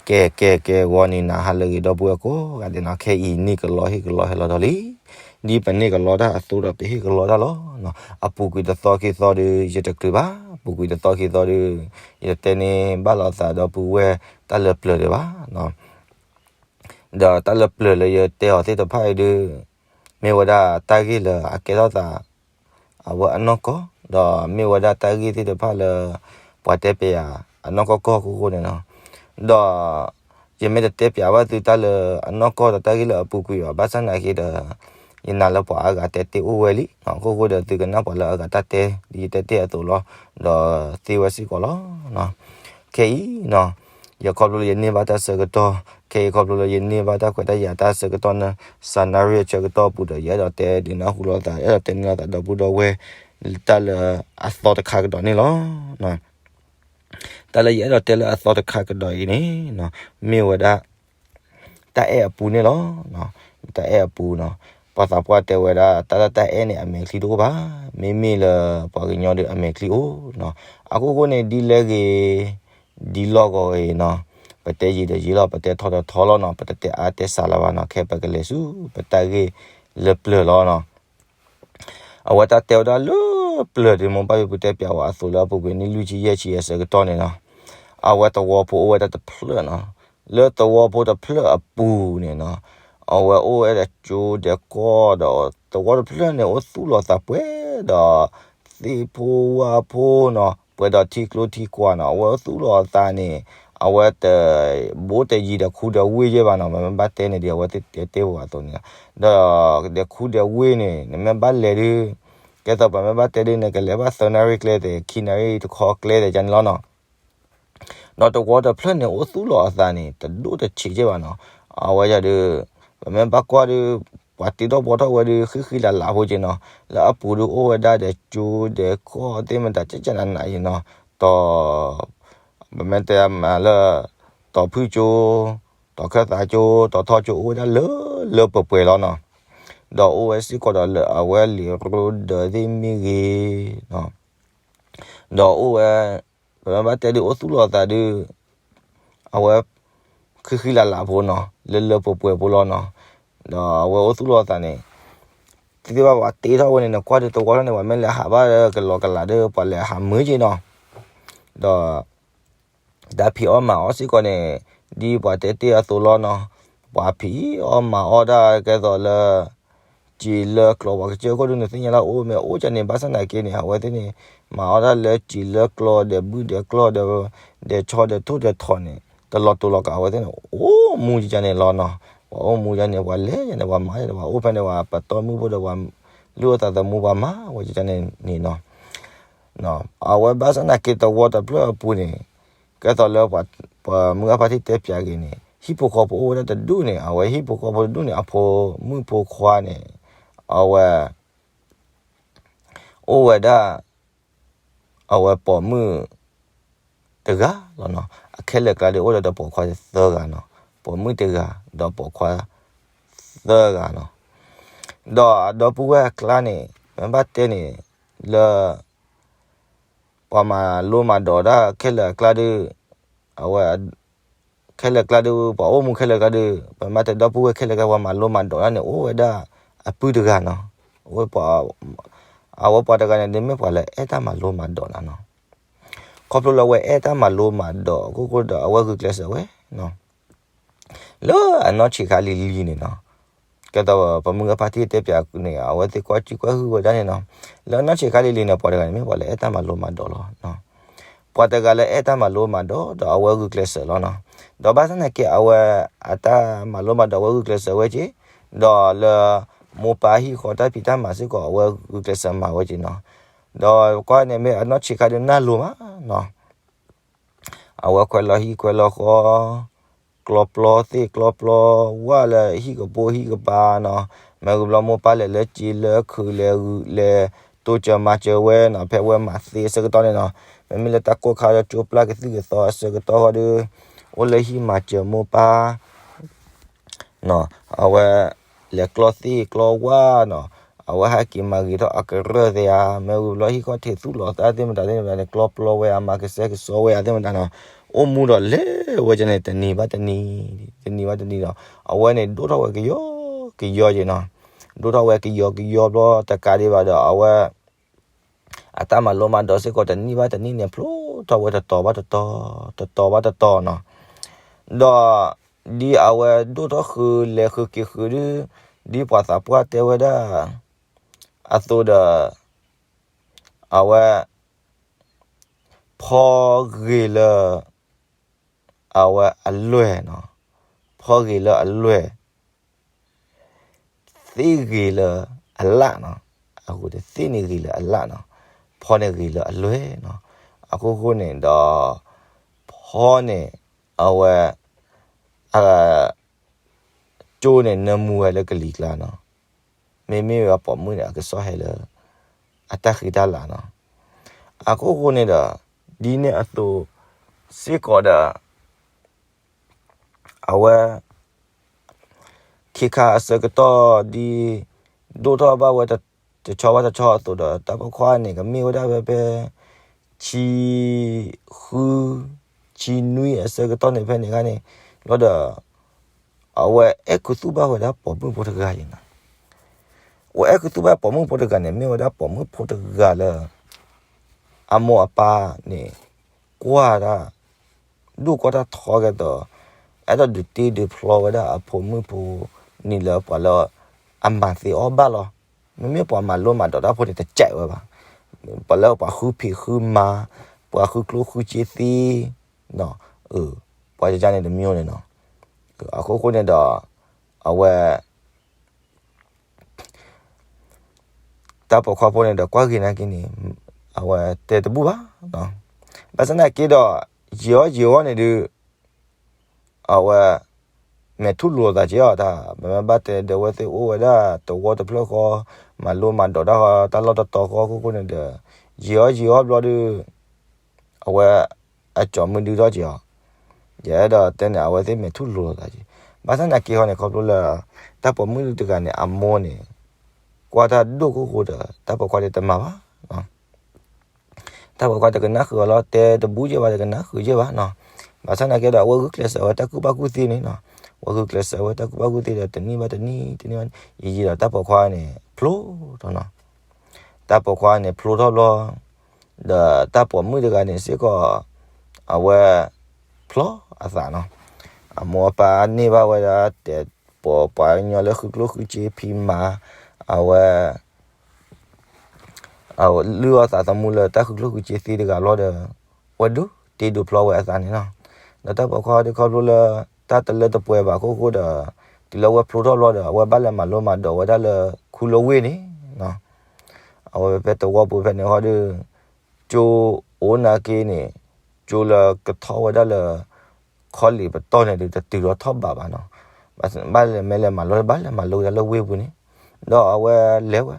ကဲ ကဲ ကဲ ဂီၤန့ၣ်နၤ ဟါလၢအဂ့ၤ ဒီပုၢ်ဝဲၢ်ကိးဂၤဒဲးနီၤ, ခဲအံၤန့ၣ်ကလီဟ့ၣ်ကလီဟဲလီၤဒီးလံ. ဒ်ပန့ၢ်ကလီတၢ်အသိးဒီး ပဟ့ၣ်ကလီတၢ်လီၤ. အပူၤကွံာ်တသီခံသီဒီး ယတကြၢးဘၣ်, ပူၤကွံာ်တသီခံသီဒီး ယတတဲန့ၢ်ဘၣ်လိာ်သးဒီပုၢ်ဝဲၢ်တၢ်လၢပျၢၤဒံးဘၣ်. ဒီးတၢ်လၢပျၢၤလၢယတဲအီၤသ့ၣ်တဖၣ်အံၤဒီး မ့ၢ်ဝဲဒၣ်တၢ်ဂ့ၢ်လၢအကဲထီၣ်သး အဝဲအနီၢ်ကီၢ်, ဒီးမ့ၢ်ဝဲဒၣ်တၢ်ဂ့ၢ်သ့ၣ်တဖၣ်လၢ ပှၤတဲပၠးယၤအနီၢ်ကီၢ်ကီၢ်အဃိန့ၣ်လီၤ. ဒီးယမ့ၢ်တတဲပၠးဘၣ်သုတၢ်လၢအနီၢ်ကီၢ်ဒီးတၢ်ဂ့ၢ်လၢအပူၤကွံာ်ဘၣ်, ဘၣ်ဆၣ်သနာ်က့ဒီး ယနာ်လၢပှၤအါဂၤတဲတ့ၢ်အိၣ်ဝဲလံ, အဃိဃိဒီးသုကနၣ်ပှၤလၢအဂၤတၢ်တဲ ဒ်ယတဲတ့ၢ်အသိးလီၤ, ဒီးသ့ဝဲစ့ၢ်ကီးလီၤ. ခဲအံၤ ယခီဖျိလၢယန့ၢ်ဘၣ်တၢ်ဆၢကတီၢ်, ခဲအံၤခီဖျိလၢယန့ၢ်ဘၣ်တၢ်ခွဲးတၢ်ယာ်တၢ်ဆၢကတီၢ်န့ၣ် စၤနၣ်ရံၣ်အဆၢကတီၢ်အပူၤဒီး ယအဲၣ်ဒိးတဲဒုးနၢ်ဟူလိာ်သး, အဲၣ်ဒိးတဲန့ၢ်လိာ်သးဒီပုၢ်ဒီဝဲၢ် တၢ်လၢအသီတခါကဒီးန့ၣ်လီၤ. တၢ်လၢယအဲၣ်ဒိးတဲလၢအသီတခါကဒီးအံၤန့ၣ် မ့ၢ်ဝဲဒၣ် တၢ်အဲၣ်အပူန့ၣ်လီၤ. တၢ်အဲၣ်အပူနီၤ, ပှၤသးပှၢ်တဲဝဲဒၣ် တၢ်လၢတၢ်အဲၣ်န့ၣ် အမဲာ်ချံတအိၣ်ဘၣ်, မ့မ့ၢ်လၢပှၤကညီဒီးအမဲာ်ချံအိၣ်နီၤ. အဃိဃိန့ၣ် ဒ်လဲၣ်ဂ့ၤ ဒ်လီၢ်ဂီၤဂ့ၤနီၤ, ပတဲယံာ်ဒီးယံာ်လီၤ, ပတဲထီဒီးထီလီၤနီၤ, ပတတဲအါတဲစှၤလၢၤဘၣ်နီၤ, ခဲပကလဲၤဆူပတၢ်ဂ့ၢ်လၢပျၢၤလီၤနီၤ. အဝဲတၢ်တဲဝဲဒၣ်လၢပျၢၤဒ်မိၢ်ပၢ်ဖံဖုတဲပၠးဝဲအသိးလၢအပူၤကွံာ်နံၣ်လွံၢ်ဆံယဲၢ်ဆံအဆၢကတီၢ်န့ၣ်နီၤ, အဝဲသဝီဖိအိၣ်ဝဲဒၣ်တဖျၢၣ်နီၤ, လၢသဝီဖိတဖျၢၣ်အပူၤန့ၣ်နီၤ, အဝဲအိၣ်ဝဲဒၣ်ကၠိဒီးကီၢ်ဒီး သဝီတဖျၢၣ်န့ၣ် အိၣ်သူၣ်လီၤသးပှဲၤဒီး သ့ၣ်ဖိဝၣ်ဖိနီၤ, ပှဲၤဒီးထံကျိထံကွၢ်နီၤ, အဝဲအိၣ်သူၣ်လီၤအသးန့ၣ် အဝဲတ ဘိတယံၤဒီးခူဒီးဝ့ၢ်ယဲၢ်ဘၣ်နီၤ, ပမ့ၢ်ဘၣ်တဲန့ၣ်ဒီး အဝဲသ့ၣ်တဲတ့ၢ်ပှၤအသိးန့ၣ်, ဒီးဒီးခူဒီးဝ့ၢ်န့ၣ် နမ့ၢ်ဘၣ်လဲၤဒုး ကဲသိးပမ့ၢ်ဘၣ်တဲဒုး နကလဲၤဘၣ်သၢနၣ်ရံၣ်ကျဲသ့ၣ် ခံနၣ်ရံၣ်တခီကျဲသ့ၣ် ကန့ၣ်လီၤနီၤ. ဒီးသဝီတဖျၢၣ်န့ၣ် အိၣ်သူၣ်လီၤအသးန့ၣ် တဒိၣ်တဆံးကဲဘၣ်နီၤ, အဝဲယၤဒုး ပမ့ၢ်ဘၣ်ကွၢ်ဒုး ပှၤတ့ထီၣ်ဘှီထီၣ်ဝဲဒုး ဃံဃံလၤလၤဖိက့နီၤ, လၢအပူၤဒုးအိၣ်ဝဲဒၣ်ဒီးကၠိဒီးကီၢ်သ့ၣ်မတၤ ကကနနၤအံၤနီၤ, ဒီး ပမ့ၢ်တဲမးလၢ တီၤဖုၣ်ကၠိ, တီၤခၢၣ်သးကၠိ, တီၤထီကၠိ အိၣ်ဝဲဒၣ်လၢလၢပှဲၤပှဲၤလီၤနီၤ, ဒီးအိၣ်ဝဲစ့ၢ်ကီးဒီးလၢအဝဲလံာ်ရိဒၢးသ့ၣ်မ့ၢ်ဂ့ၤ ဒီးအိၣ်ဝဲ ပမ့ၢ်ဘၣ်တဲဒုးအိၣ်သူၣ်လီၤသးဒုး အဝဲ ဃံဃံလၤလၤဖိနီၤ, လၢလၢပှဲၤပှဲၤဖိလီၤနီၤ, ဒီးအဝဲအိၣ်သူၣ်လီၤသးန့ၣ် သ့ၣ်သ့ၣ်ဘၣ်ပှၤတ့ထီၣ်ဝဲန့ၣ် နကွၢ်ဒုးသဝီထီၣ်န့ၣ် ပှၤမ့ၢ်လဲၤဟးဘၣ်ကလီကလးဒုး ပှၤလဲၤဟးမုာ်က့နီၤ, ဒီး တၢ်ဖံးအီၣ်မၤအီၣ်စ့ၢ်ကီးန့ၣ် ဒ်ပှၤတဲတ့ၢ်အသိးလီၤနီၤ, ပှၤဖံးအီၣ်မၤအီၣ်ဒၣ်ကဲသိးလၢ စံာ်လၢကျီ ပှၤကစၢၢ်ခိၣ်ဒုး နသ့ၣ်ညါလၢအအိၣ်မ့ၢ်အိၣ်ကန့ၣ် ဘၣ်ဆၣ်သနာ်က့န့ၣ် အဝဲသ့ၣ်န့ၣ် မၤအီၣ်ဒၣ်လၢစံာ်လၢကျီ ဒီးဘုၣ်ဒီးကျီၢ်ဒီး ဒီးဆီဒီးထိၣ်ဒီးထိးန့ၣ် တလီၤတူာ်လီၤကာ် အဝဲသ့ၣ်န့ၣ် အိၣ်မူကကန့ၣ်လီၤနီၤ, ပှၤအိၣ်မူကန့ၣ် ပှၤလဲၤန့ၣ် ပှၤမၤန့ၣ် ပှၤအိၣ်ဖဲန့ၣ် ပှၤပတီၢ်မုၢ်ဖိဒီး ပှၤလုၢ်အီၣ်သးသမူ ပှၤမၤဝဲကကန့ၣ်န့ၣ်နီၤ အဝဲဘၣ်ဆၣ်သနာ်က့ သဝီတဖျၢၣ်အပူၤန့ၣ် ကဲသိးလၢ ပှၤမုၢ်ဂၢ်ဖါတံၢ်တဲပၠးက့ၤန့ၣ် ဟံၣ်ဖိဃီဖိအိၣ်ဝဲဒၣ်တဒူၣ်န့ၣ် အဝဲဟံၣ်ဖိဃီဖိတဒူၣ်န့ၣ် အဖိမုၣ်ဖိခွါန့ၣ် အဝဲ အိၣ်ဝဲဒၣ် အဝဲပိာ်မုၣ်တဂၤလီၤနီၤ, အခဲလၢာ်ကျါဒုး အိၣ်ဒီးတပိာ်ခွါသၢဂၤနီၤ, ပိာ်မုၣ်တဂၤ ဒီးပိာ်ခွါသၢဂၤနီၤ, ဒီးအဒီပုၢ်ဝဲၢ်အကျါန့ၣ် မ့ၢ်ဘၣ်တဲန့ၣ် လၢ ပှၤမၤလိမၤဒိးတၢ်ခဲလၢာ်အကျါဒုး အဝဲ ခဲလၢာ်ကျါဒုး ပှၤအိၣ်မူခဲလၢာ်ကျါဒုး ပမ့ၢ်တဲဒီပုၢ်ဝဲၢ်ခဲလၢာ်ကျါ ပှၤမၤလိမၤဒိးတၢ်န့ၣ် အိၣ်ဝဲဒၣ်အပုၢ်တဂၤနီၤ, အဝဲပှၤတဂၤန့ၣ် ဒ်မ့ၢ်ပှၤလၢအဲၣ်တၢ်မၤလိမၤဒိးနီၤနီၤ, ခီဖျိလၢအဝဲအဲၣ်တၢ်မၤလိမၤဒိးအဃိဒီး အဝဲဂုာ်ကျဲးစၢးဝဲနီၤ လၢအနီၢ်ဆံးခါလံၤလံၤန့ၣ်နီၤ, ကဲသိးပမုၢ်ဂၢ်ဖါတံၢ်တဲပၠးန့ၣ် အဝဲသ့ၣ်ကွၢ်စူၢ်ကွၢ်ဟုၣ်ဝဲဒၣ်န့ၣ်နီၤ, လၢအနီၢ်ဆံးခါလံၤလံၤန့ၣ် ပှၤတဂၤန့ၣ် မ့ၢ်ပှၤလၢအဲၣ်တၢ်မၤလိမၤဒိးလီၤ, ပှၤတဂၤလၢအဲၣ်တၢ်မၤလိမၤဒိး ဒီးအဝဲဂုာ်ကျဲးစၢးလီၤနီၤ, ဒီးဘၣ်ဆၣ်သနာ်က့ အဝဲအတၢ်မၤလိမၤဒိး အဝဲဂုာ်ကျဲးစၢးဝဲက့ၤ, ဒီးလၢ မိၢ်ပၢ်ဟံၣ်ဃီတၢ်ဖံးတၢ်မၤစ့ၢ်ကီး အဝဲဂုာ်ကျဲးစၢးမၤဝဲက့ၤနီၤ, ဒီးကွၢ်န့ၣ်မ့ၢ်အနီၢ်ဆံးခါဒုးနၢ်လိၤမးနီၤ အဝဲခွဲးလီၤဟံၣ်ခွဲးလီၤဃီ, ကျီပျီသ့ၣ်ကျီပျီဝၣ်လၢဟံၣ်ကပိာ်ဟံၣ်ကပၤနီၤ, မ့ၢ်ဂ့ၤဘျီမိၢ်ပၢ်လဲၤလၢစ့လၢခုးလဲၤဂုာ်လဲၤတိစၢၤမၤစၢၤဝဲနီၤ, ဖဲအဝဲမၤသ့အဆၢကတီၢ်န့ၣ်နီၤ, မ့မ့ၢ်လၢတၢ်ကိၢ်ခါဒီးကၠိပျၢ်ကသံၣ်ကသီအဆၢကတီၢ်ဃီဒီး အိၣ်လၢဟံၣ်မၤစၢၤမိၢ်ပၢ် အဝဲ လဲၤကျီသ့ၣ်ကျီဝၣ်နီၤ, အဝဲဟဲက့ၤမၤဂ့ၤထီၣ်အကရၢၢ်သ့ဧါ, မ့ၢ်ဂ့ၤဘျီဟံၣ်ခီၣ်ထံးသူၣ်လီၤသးသ့ၣ်မတၤသ့ၣ်မတၤန့ၣ် ကျီပျီဝဲဧါ, မၤကဆှဲကဆှီဝဲဧါသ့ၣ်မတၤနီၤ, အိၣ်မူဒီးလဲၤဝဲဒၣ်န့ၣ် တနံၤဘၣ်တနံၤ, တနံၤဘၣ်တနံၤဒီး အဝဲန့ၣ်ဒိၣ်ထီၣ်ဝဲကယီကယီက့ၤနီၤ, ဒိၣ်ထီၣ်ဝဲကယီကယီဘျီတကးဒံးဘၣ်ဒီး အဝဲ အတၢ်မၤလိမၤဒိးစ့ၢ်ကီးတနံၣ်ဘၣ်တနံၣ်န့ၣ် ဖျိထီၣ်ဝဲတတီၤဘၣ်တတီၤ, တတီၤဘၣ်တတီၤနီၤ, ဒီး ဒ်အဝဲဒိၣ်ထီၣ်ဃုာ်လဲၤဃုာ်က့ၤဃုာ်ဒီး ဒ်ပှၤသးပှၢ်တဲဝဲဒၣ် အသိးဒီး အဝဲ ဖီဂ့ၤလၢ အဝဲအလွဲၢ်နီၤ, ဖီဂ့ၤလၢအလွဲၢ် သ့ၣ်ဂ့ၤလၢအလၣ်နီၤ, အဃိသ့ၣ်န့ၣ်ဂ့ၤလၢအလၣ်နီၤ, ဖီန့ၣ်ဂ့ၤလၢအလွဲၢ်နီၤ, အခိၣ်ဃိန့ၣ်ဒီး ဖီန့ၣ် အဝဲ အ ကၠိန့ၣ်နၢမူဝဲလၢကလံၤကျါနီၤ, မ့မ့ၢ်ဝဲပိာ်မုၣ်န့ၣ် အကစီၣ်ဟဲလၢ အတၢ်ဃံတၢ်လၤနီၤ, အခိၣ်ဃိန့ၣ်ဒီး ဒ်န့ၣ်အသိးစ့ၢ်ကီးဒီး အဝဲ ခ့ခါအဆၢကတီၢ်ဒ် ဒိၣ်ထီၣ်ဘၣ်ဝဲ တဆီဘၣ်တဆီအသိးဒီး တၢ်ပိာ်ခွါန့ၣ် ကမ့ၢ်ဝဲဒၣ်ဖဲဖဲ ဆံဃု ဆံနွံအဆၢကတီၢ်န့ၣ် ဖဲန့ၣ်ခါန့ၣ် လီၤဒီး အဝဲအဲၣ်ခူသူၣ်ဘၣ်ဝဲဒၣ်ပိာ်မုၣ်ဖိတဂၤအံၤနီၤ, အဝဲအဲၣ်ခူသူၣ်ဘၣ်ပိာ်မုၣ်ဖိတဂၤန့ၣ် မ့ၢ်ဝဲဒၣ်ပိာ်မုၣ်ဖိတဂၤလၢ အမိၢ်အပၢ်န့ၣ် ကွၢ်တၢ် ဒိၣ်ကွၢ်တၢ်ထီကဲသိး အဲၣ်ဒိးဒုးတ့ဒုးဖျီဝဲဒၣ်အဖိမုၣ်ဖိန့ၣ်လၢပှၤလၢ အမၤသ့အီၣ်ဘၣ်လီၤ. မ့မ့ၢ်ပှၤမၤလိမၤဒိးတၢ်ဖိန့ၣ် တကးဝဲဘၣ်. ပှၤလၢပှၤဃုဖံးဃုမၤ, ပှၤဃုကျိၣ်ဃုစ့သ့, ပှၤကကန့ၣ်တမံၤန့ၣ်နီၤ. အခိၣ်ဃိန့ၣ်ဒီး အဝဲ တၢ်ပိာ်ခွါဖိန့ၣ်ဒီးကွၢ်ဂ့ၤနာ်က့န့ၣ် အဝဲတဲတဘူၣ်ဘၣ်. ဘၣ်ဆၣ်သနာ်က့ဒီး ယံာ်အီၣ်ယံာ်အီၣ်န့ၣ်ဒုး အဝဲ မဲာ်ထူၣ်လိာ်သးက့အီၤတၢ် မ့မ့ၢ်ဘၣ်တဲဒီးအဝဲသ့ၣ်အိၣ်ဝဲဒၣ်တဝီတဖျၢၣ်ဃီ မၤလိမၤဒိးတၢ်ဃီတၢ်လီၢ်တတီၤဃီအခိၣ်ဃိန့ၣ်ဒီး ယံာ်အီၣ်ယံာ်အီၣ်ဘျီဒုး အဝဲ အကၠီၤမုၢ်ဒုးထီၣ်က့ၤအီၤ, ယအဲၣ်ဒိးတဲန့ၣ် အဝဲသ့ၣ်မဲာ်ထူၣ်လိာ်သးက့ၤ. ဘၣ်ဆၣ်သနာ်က့ဃီန့ၣ် ခီဖျိလၢ တၢ်ပိာ်မုၣ်တဂၤန့ၣ် အမိၢ်န့ၣ် ကွၢ်တၢ်ဒိၣ်ခိၣ်ဃိဒီး တၢ်ပိာ်ခွါန့ၣ်တမၤဘၣ်. တၢ်ပိာ်ခွါတကနၣ်ဃုာ်အီၤလီၤ, တဲတဘူၣ်ယဲၢ်ဘၣ် တကနၣ်ဃုာ်ယဲၢ်ဘၣ်နီၤ. ဘၣ်ဆၣ်သနာ်က့ဒီး အဝဲဂုာ်ကျဲးစၢးဝဲတၢ်ကူၣ်ဘၣ်ကူၣ်သ့န့ၣ်နီၤ, အဝဲဂုာ်ကျဲးစၢးဝဲတၢ်ကူၣ်ဘၣ်ကူၣ်သ့ဒီး တနံၣ်ဘၣ်တနံၣ် တနံၣ်ဘၣ်တနံၣ် ယံာ်ယံာ်ဒီးတၢ်ပိာ်ခွါန့ၣ် ဖျိထီၣ်နီၤ. တၢ်ပိာ်ခွါန့ၣ်ဖျိထီၣ်ဘျီ ဒီးတၢ်ပိာ်မုၣ်တဂၤန့ၣ်စ့ၢ်ကီး အဝဲ ဖျီအသးနီၤ. အမိၢ်အပၢ်န့ၢ်ဘၣ်ဝဲဒၣ် တဲပိာ်ပှၤကညီလၢဃုကျိၣ်ဃုစ့ဖံးမၤ အဝဲ လုၢ်အီၣ်သးသမူလၢတၢ်ဃုကျိၣ်ဃုစ့သ့တဂၤဘျီဒီး အဝဲဒိးတ့ဒိးဖျီဝဲအသးန့ၣ်နီၤ. ဒီးတၢ်ပိာ်ခွါဒုးခီဖျိလၢ တၢ်တလၢတပှဲၤဘၣ်အခိၣ်ဃိဒီး တုၤလၢအဝဲဖျိထီၣ်ဘျီဒီး အဝဲဘၣ်လဲၤမၤလိမၤဒိးဝဲဒၣ်လၢခူလၢဝ့ၢ်န့ၣ်နီၤ. အဝဲဖဲသဝီပူၤဖဲန့ၣ်ဃီဒီး ကၠိအိၣ်နာ်က့န့ၣ် ကၠိလၢကထီၣ်ဝဲဒၣ်လၢ ခီလ့ၣ်ပတီၢ်န့ၣ်ဒုး တတုၤထီၣ်ထီၣ်ဘးဘၣ်နီၤ. ဘၣ်လဲၤမ့ၢ်လဲၤမၤလိ ဘၣ်လဲၤမၤလိဝဲဒၣ်လၢဝ့ၢ်ပူၤန့ၣ် ဒီးအဝဲလဲၤဝဲ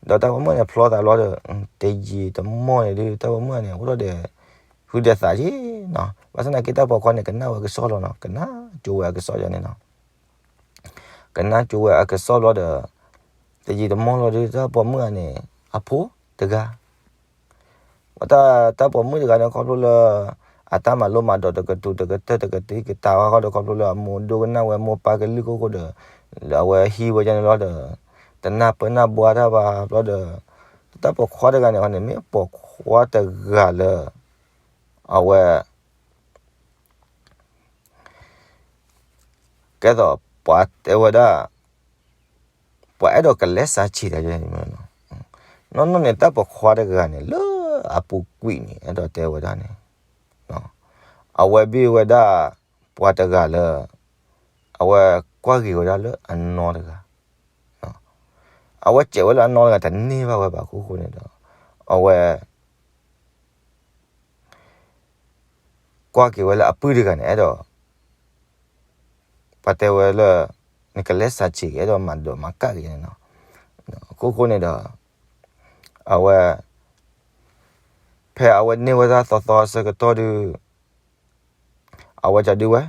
ဒီးတၢ်ပိာ်မုၣ်န့ၣ်ဖျီသးဘျီဒီး တယံာ်တမီၢ်န့ၣ်ဒုး တၢ်ပိာ်မုၣ်န့ၣ် အိၣ်ထီၣ်ဒီး ဟုဒီးသးက့နီၤ. ဘၣ်ဆၣ်သနာ်က့တၢ်ပိာ်ခွါန့ၣ် ကနၣ်ဝဲအကစီၣ်လီၤနီၤ, ကနၣ်ကၠိဝဲအကစီၣ်ယၤန့ၣ်နီၤ. ကနၣ်ကၠိဝဲအကစီၣ်ဘျီဒီး တယံာ်တမီၢ်လီၤဒုး တၢ်ပိာ်မုၣ်န့ၣ် အဖိတဂၤ တၢ်ပိာ်မုၣ်တဂၤန့ၣ် ခီဖျိလၢ အတၢ်မၤလိမၤဒိးတကတူာ်တကတၢၢ်တကတံၢ်ကတၢၢ်ဃီဒီး ခီဖျိလၢအမိၢ်ဒိကနၣ်ဝဲ မိၢ်ပၢ်ကလုၢ်ခိၣ်ဃိဒီး အဝဲဟံးဝဲဒၣ်န့ၣ်လီၤဒီး တနၢ်ပၢၢ်နၢ်ဘှါတၢ်ဘၣ်ဘျီဒီး တၢ်ပိာ်ခွါတဂၤန့ၣ်န့ၣ် မ့ၢ်ပိာ်ခွါတဂၤလၢ အဝဲ ကဲသိးပှၤတဲဝဲဒၣ် ပှၤအဲၣ်ဒိးကလဲၤစးဆံးတၢ်ယဲန့ၣ် နီၢ်နီၢ်န့ၣ် တၢ်ပိာ်ခွါတဂၤန့ၣ် လၢအပူၤကွံာ်န့ၣ် အဲၣ်ဒိးတဲဝဲဒၣ်န့ၣ် အဝဲဘ့ၣ်ဝဲဒၣ် ပှၤတဂၤလၢ အဝဲကွၢ်ဂ့ၤဝဲဒၣ်လၢအနီတဂၤ အဝဲစဲးဝဲလၢအနီတဂၤ တန့ၢ်ဘၣ်ဝဲဘၣ်အခိၣ်ဃိန့ၣ်ဒီး အဝဲ ကွၢ်က့ၤဝဲလၢအပုၢ်တဂၤန့ၣ် အဲၣ်ဒိး ပှၤတဲဝဲလၢ နကလဲၤစးဆံးက့ၤ အဲၣ်ဒိးမၤဒိးမၤကၣ်က့ၤန့ၣ်နီၤ. အခိၣ်ဃိန့ၣ်ဒီး အဝဲ ဖဲအဝဲန့ၢ်ဝဲဒၣ်သီသီအဆၢကတီၢ်ဒီး အဝဲကဒုဝဲ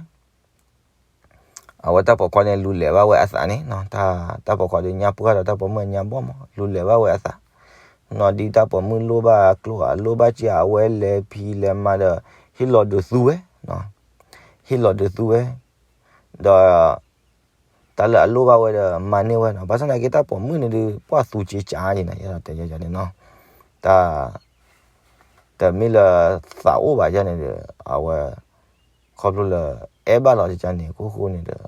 အဝဲတၢ်ပိာ်ခွါန့ၣ် လူၤလဲၤဘၣ်ဝဲအသးန့ၣ်နီၤ. တၢ်ပိာ်ခွါဒီးညါပှၢ်ဒီး တၢ်ပိာ်မုၣ်ညါဘီၣ်မး လူၤလဲၤဘၣ်ဝဲအသး နီၤ ဒ်တၢ်ပိာ်မုၣ်လိၣ်ဘၣ်ကျိၣ် အလိၣ်ဘၣ်စ့ အဝဲလဲၤဖံးလဲၤမၤဒီး ဟ့ၣ်လီၤဒုးသူဝဲ, ဟ့ၣ်လီၤဒုးသူဝဲ, ဒီး တၢ်လၢအလိၣ်ဘၣ်ဝဲဒီးမၤန့ၢ်ဝဲနီၤ. ဘၣ်ဆၣ်သနာ်က့ တၢ်ပိာ်မုၣ်န့ၣ်ဒုး ပှၢ်သူက့ကးယဲန့ၣ်, ယတဲယဲန့ၣ်နီၤ, တၢ် တမ့ၢ်လၢသးအိၣ်ဘၣ်ယဲန့ၣ်ဒီး အဝဲ ခီဖျိလၢ အဲၣ်ဘၣ်လီၤကန့ၣ် ခိၣ်ဃိန့ၣ်ဒီး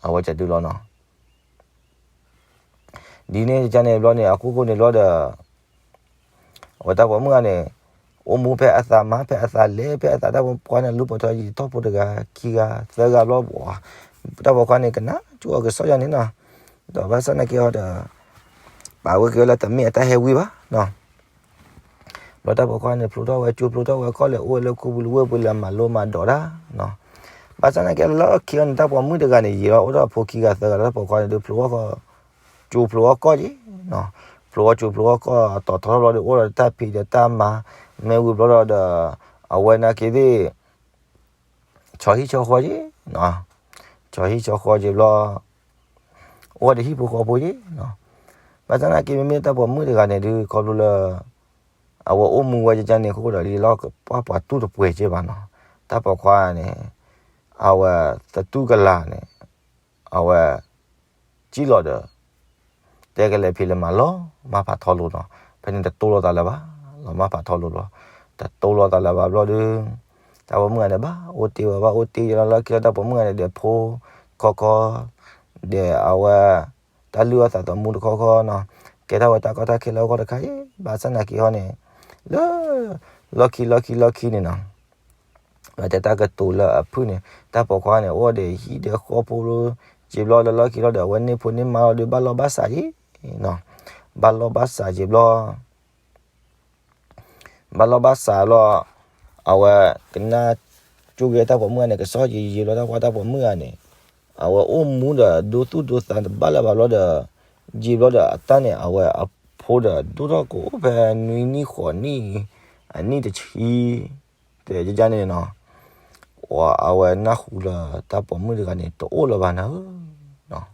အဝဲကဒုလီၤနီၤ. ဒ်န့ၣ်ကန့ၣ်ဘျီန့ၣ် အခိၣ်ဃိန့ၣ်ဘျီဒီး အဝဲတၢ်ပိာ်မုၣ်ဂၤန့ၣ် အိၣ်မူဖဲအသးမၤဖဲအသးလဲၤဖဲအသး တၢ်ပိာ်ခွါန့ၣ် လူၤပိာ်ထီၣ်ယံၤထီၣ်ဖိတဂၤခံဂၤသၢဂၤဘျီဘၣ်, တၢ်ပိာ်ခွါန့ၣ် ကနၣ်ကၠိအီၤကစီၣ်ယဲန့ၣ်နီၤ. ဒီးဘၣ်ဆၣ်သနာ်က့အီၤဒီး ပာ်ဝဲက့ၤဝဲလၢတမ့ၢ်အတၢ်ဟဲဝံဘၣ်နီၤ. ဘျီတၢ်ပိာ်ခွါန့ၣ် ဖျိထီၣ်ဝဲကၠိ ဖျိထီၣ်ဝဲကီၢ်လဲၤအိၣ်ဝဲလၢခူပူၤလၢဝ့ၢ်ပူၤလဲၤမၤလိမၤဒိးတၢ်နီၤ. ဘၣ်ဆၣ်သနာ်က့လၢခံအီၤန့ၣ် တၢ်ပိာ်မုၣ်တဂၤန့ၣ် ယံာ်လီၤအိၣ်ထီၣ်အဖိခံဂၤသၢဂၤဒီး တၢ်ပိာ်ခွါန့ၣ်ဒုးဖျိအီၣ်ကီၢ် ကၠိဖျိအီၣ်ကီၢ်က့ၤနီၤ. ဖျိအီၣ်ကၠိဖျိအီၣ်ကီၢ် တီၤထီထီၣ်ဘျီဒီး အိၣ်ဒီးတၢ်ဖံးဒီးတၢ်မၤ မ့ၢ်ဝံၤဘျီဒီး အဝဲနာ်က့သ့ၣ် ဆီဟံၣ်ဆီဃီက့ၤနီၤ, ဆီဟံၣ်ဆီဃီက့ၤဘျီ အိၣ်ဒီးဟံၣ်ဖိဃီဖိက့ၤနီၤ. ဘၣ်ဆၣ်သနာ်က့ မ့မ့ၢ်တၢ်ပိာ်မုၣ်တဂၤန့ၣ်ဒုး ခီဖျိလၢ အဝဲအိၣ်မူဝဲကန့ၣ် ခိၣ်ဃိဒီး လီၤပှၤတူၢ်တပှဲၤက့ၤဘၣ်နီၤ. တၢ်ပိာ်ခွါန့ၣ် အဝဲသတူၢ်ကလာ်န့ၣ် အဝဲ စံၣ်လီၤဒီး တဲကလဲၤဖံးလဲၤမၤလီၤမၢ်ဖးထီလိာ်နီၤ. ဖဲန့ၣ်တတိလိာ်သးလၢၤဘၣ်, လီၤမၢ်ဖးထီလိာ်လီၤ. တတိလိာ်သးလၢၤဘၣ်ဘျီဒီး တၢ်ပိာ်မုၣ်ဂၤန့ၣ် ဘၣ်အိၣ်တ့ၢ်ဝဲ ဘၣ်အိၣ်တ့ၢ်ယဲလီၤ လီၢ်ခံလၢတၢ်ပိာ်မုၣ်ဂၤန့ၣ် ဒဲးဖိခီခီ ဒဲးအဝဲ တၢ်လုၢ်အီၣ်သးသမူတခီခီနီၤ, ကဲထီၣ်ဝဲတၢ်ကီတၢ်ခဲလၢအဂီၢ်တခါအံၤ ဘၣ်ဆၣ်သနာ်က့ဟီန့ၣ် လၢ လီၢ်ခံလီၢ်ခံလီၢ်ခံန့ၣ်နီၤ ဝဲတဲတၢ်ကတိၤလၢအဖုၣ်န့ၣ် တၢ်ပိာ်ခွါန့ၣ် အိၣ်ဒီးဟံၣ်ဒီးဃီဖိ က့ၤဘျီလၢလီၢ်ခံလီၤဒီး အဝဲန့ၢ်ဖိန့ၢ်မါလီၤဒီး ဘၣ်လီၢ်ဘၣ်စးက့ၤနီၤ, ဘၣ်လီၢ်ဘၣ်စးက့ၤဘျီ ဘၣ်လီၢ်ဘၣ်စးဘျီ အဝဲကနၣ်ကၠိက့ၤတၢ်ပိာ်မုၣ်ဂၤန့ၣ် ကစီၣ်ယံာ်ယံာ်ဘျီ တၢ်ပိာ်ခွါတၢ်ပိာ်မုၣ်ဂၤန့ၣ် အဝဲအိၣ်မူဒီးဒိသူၣ်ဒိသးတဘၣ်လၢၤဘၣ်ဘျီဒီး ယံာ်ဘျီဒီးအတၢ်န့ၣ် အဝဲအဖိဒီးဒိၣ်ထီၣ်ကအိၣ်ဖဲနွံနံၣ်ဃိးနံၣ် အနံၣ်တဆံ တဲယန့ၣ်နီၤ, အဝဲနၢ်ဟူလၢတၢ်ပိာ်မုၣ်တဂၤန့ၣ် တအိၣ်လၢၤဘၣ်နၤဧၢ,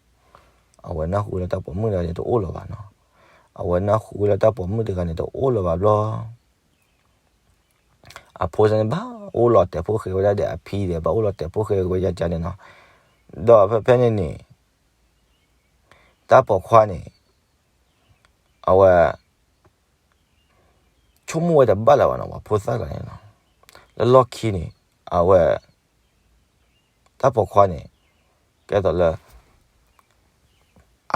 အဝဲနၢ်ဟူလၢတၢ်ပိာ်မုၣ်တဂၤန့ၣ် တအိၣ်လၢၤဘၣ်နီၤ, အဝဲနၢ်ဟူလၢတၢ်ပိာ်မုၣ်တဂၤန့ၣ် တအိၣ်လၢၤဘၣ်ဘျီ အဖိစ့ၢ်န့ၣ် ဘၣ်အိၣ်လီၤတဲာ်ဖိဃဲၤဝဲဒၣ်ဒီးအဖံဒီး ဘၣ်အိၣ်လီၤတဲာ်ဖိဃဲၤဝဲယန့ၣ်နီၤ, ဒီးဖဲဖဲန့ၣ်န့ၣ် တၢ်ပိာ်ခွါန့ၣ် အဝဲ ဆိကမိၣ်ဝဲတဘၣ်လၢၤဘၣ်နီၤ ပှၤဖိသၣ်တဂၤန့ၣ်နီၤ, လၢလီၢ်ခံန့ၣ် အဝဲ တၢ်ပိာ်ခွါန့ၣ် ကဲသိးလၢ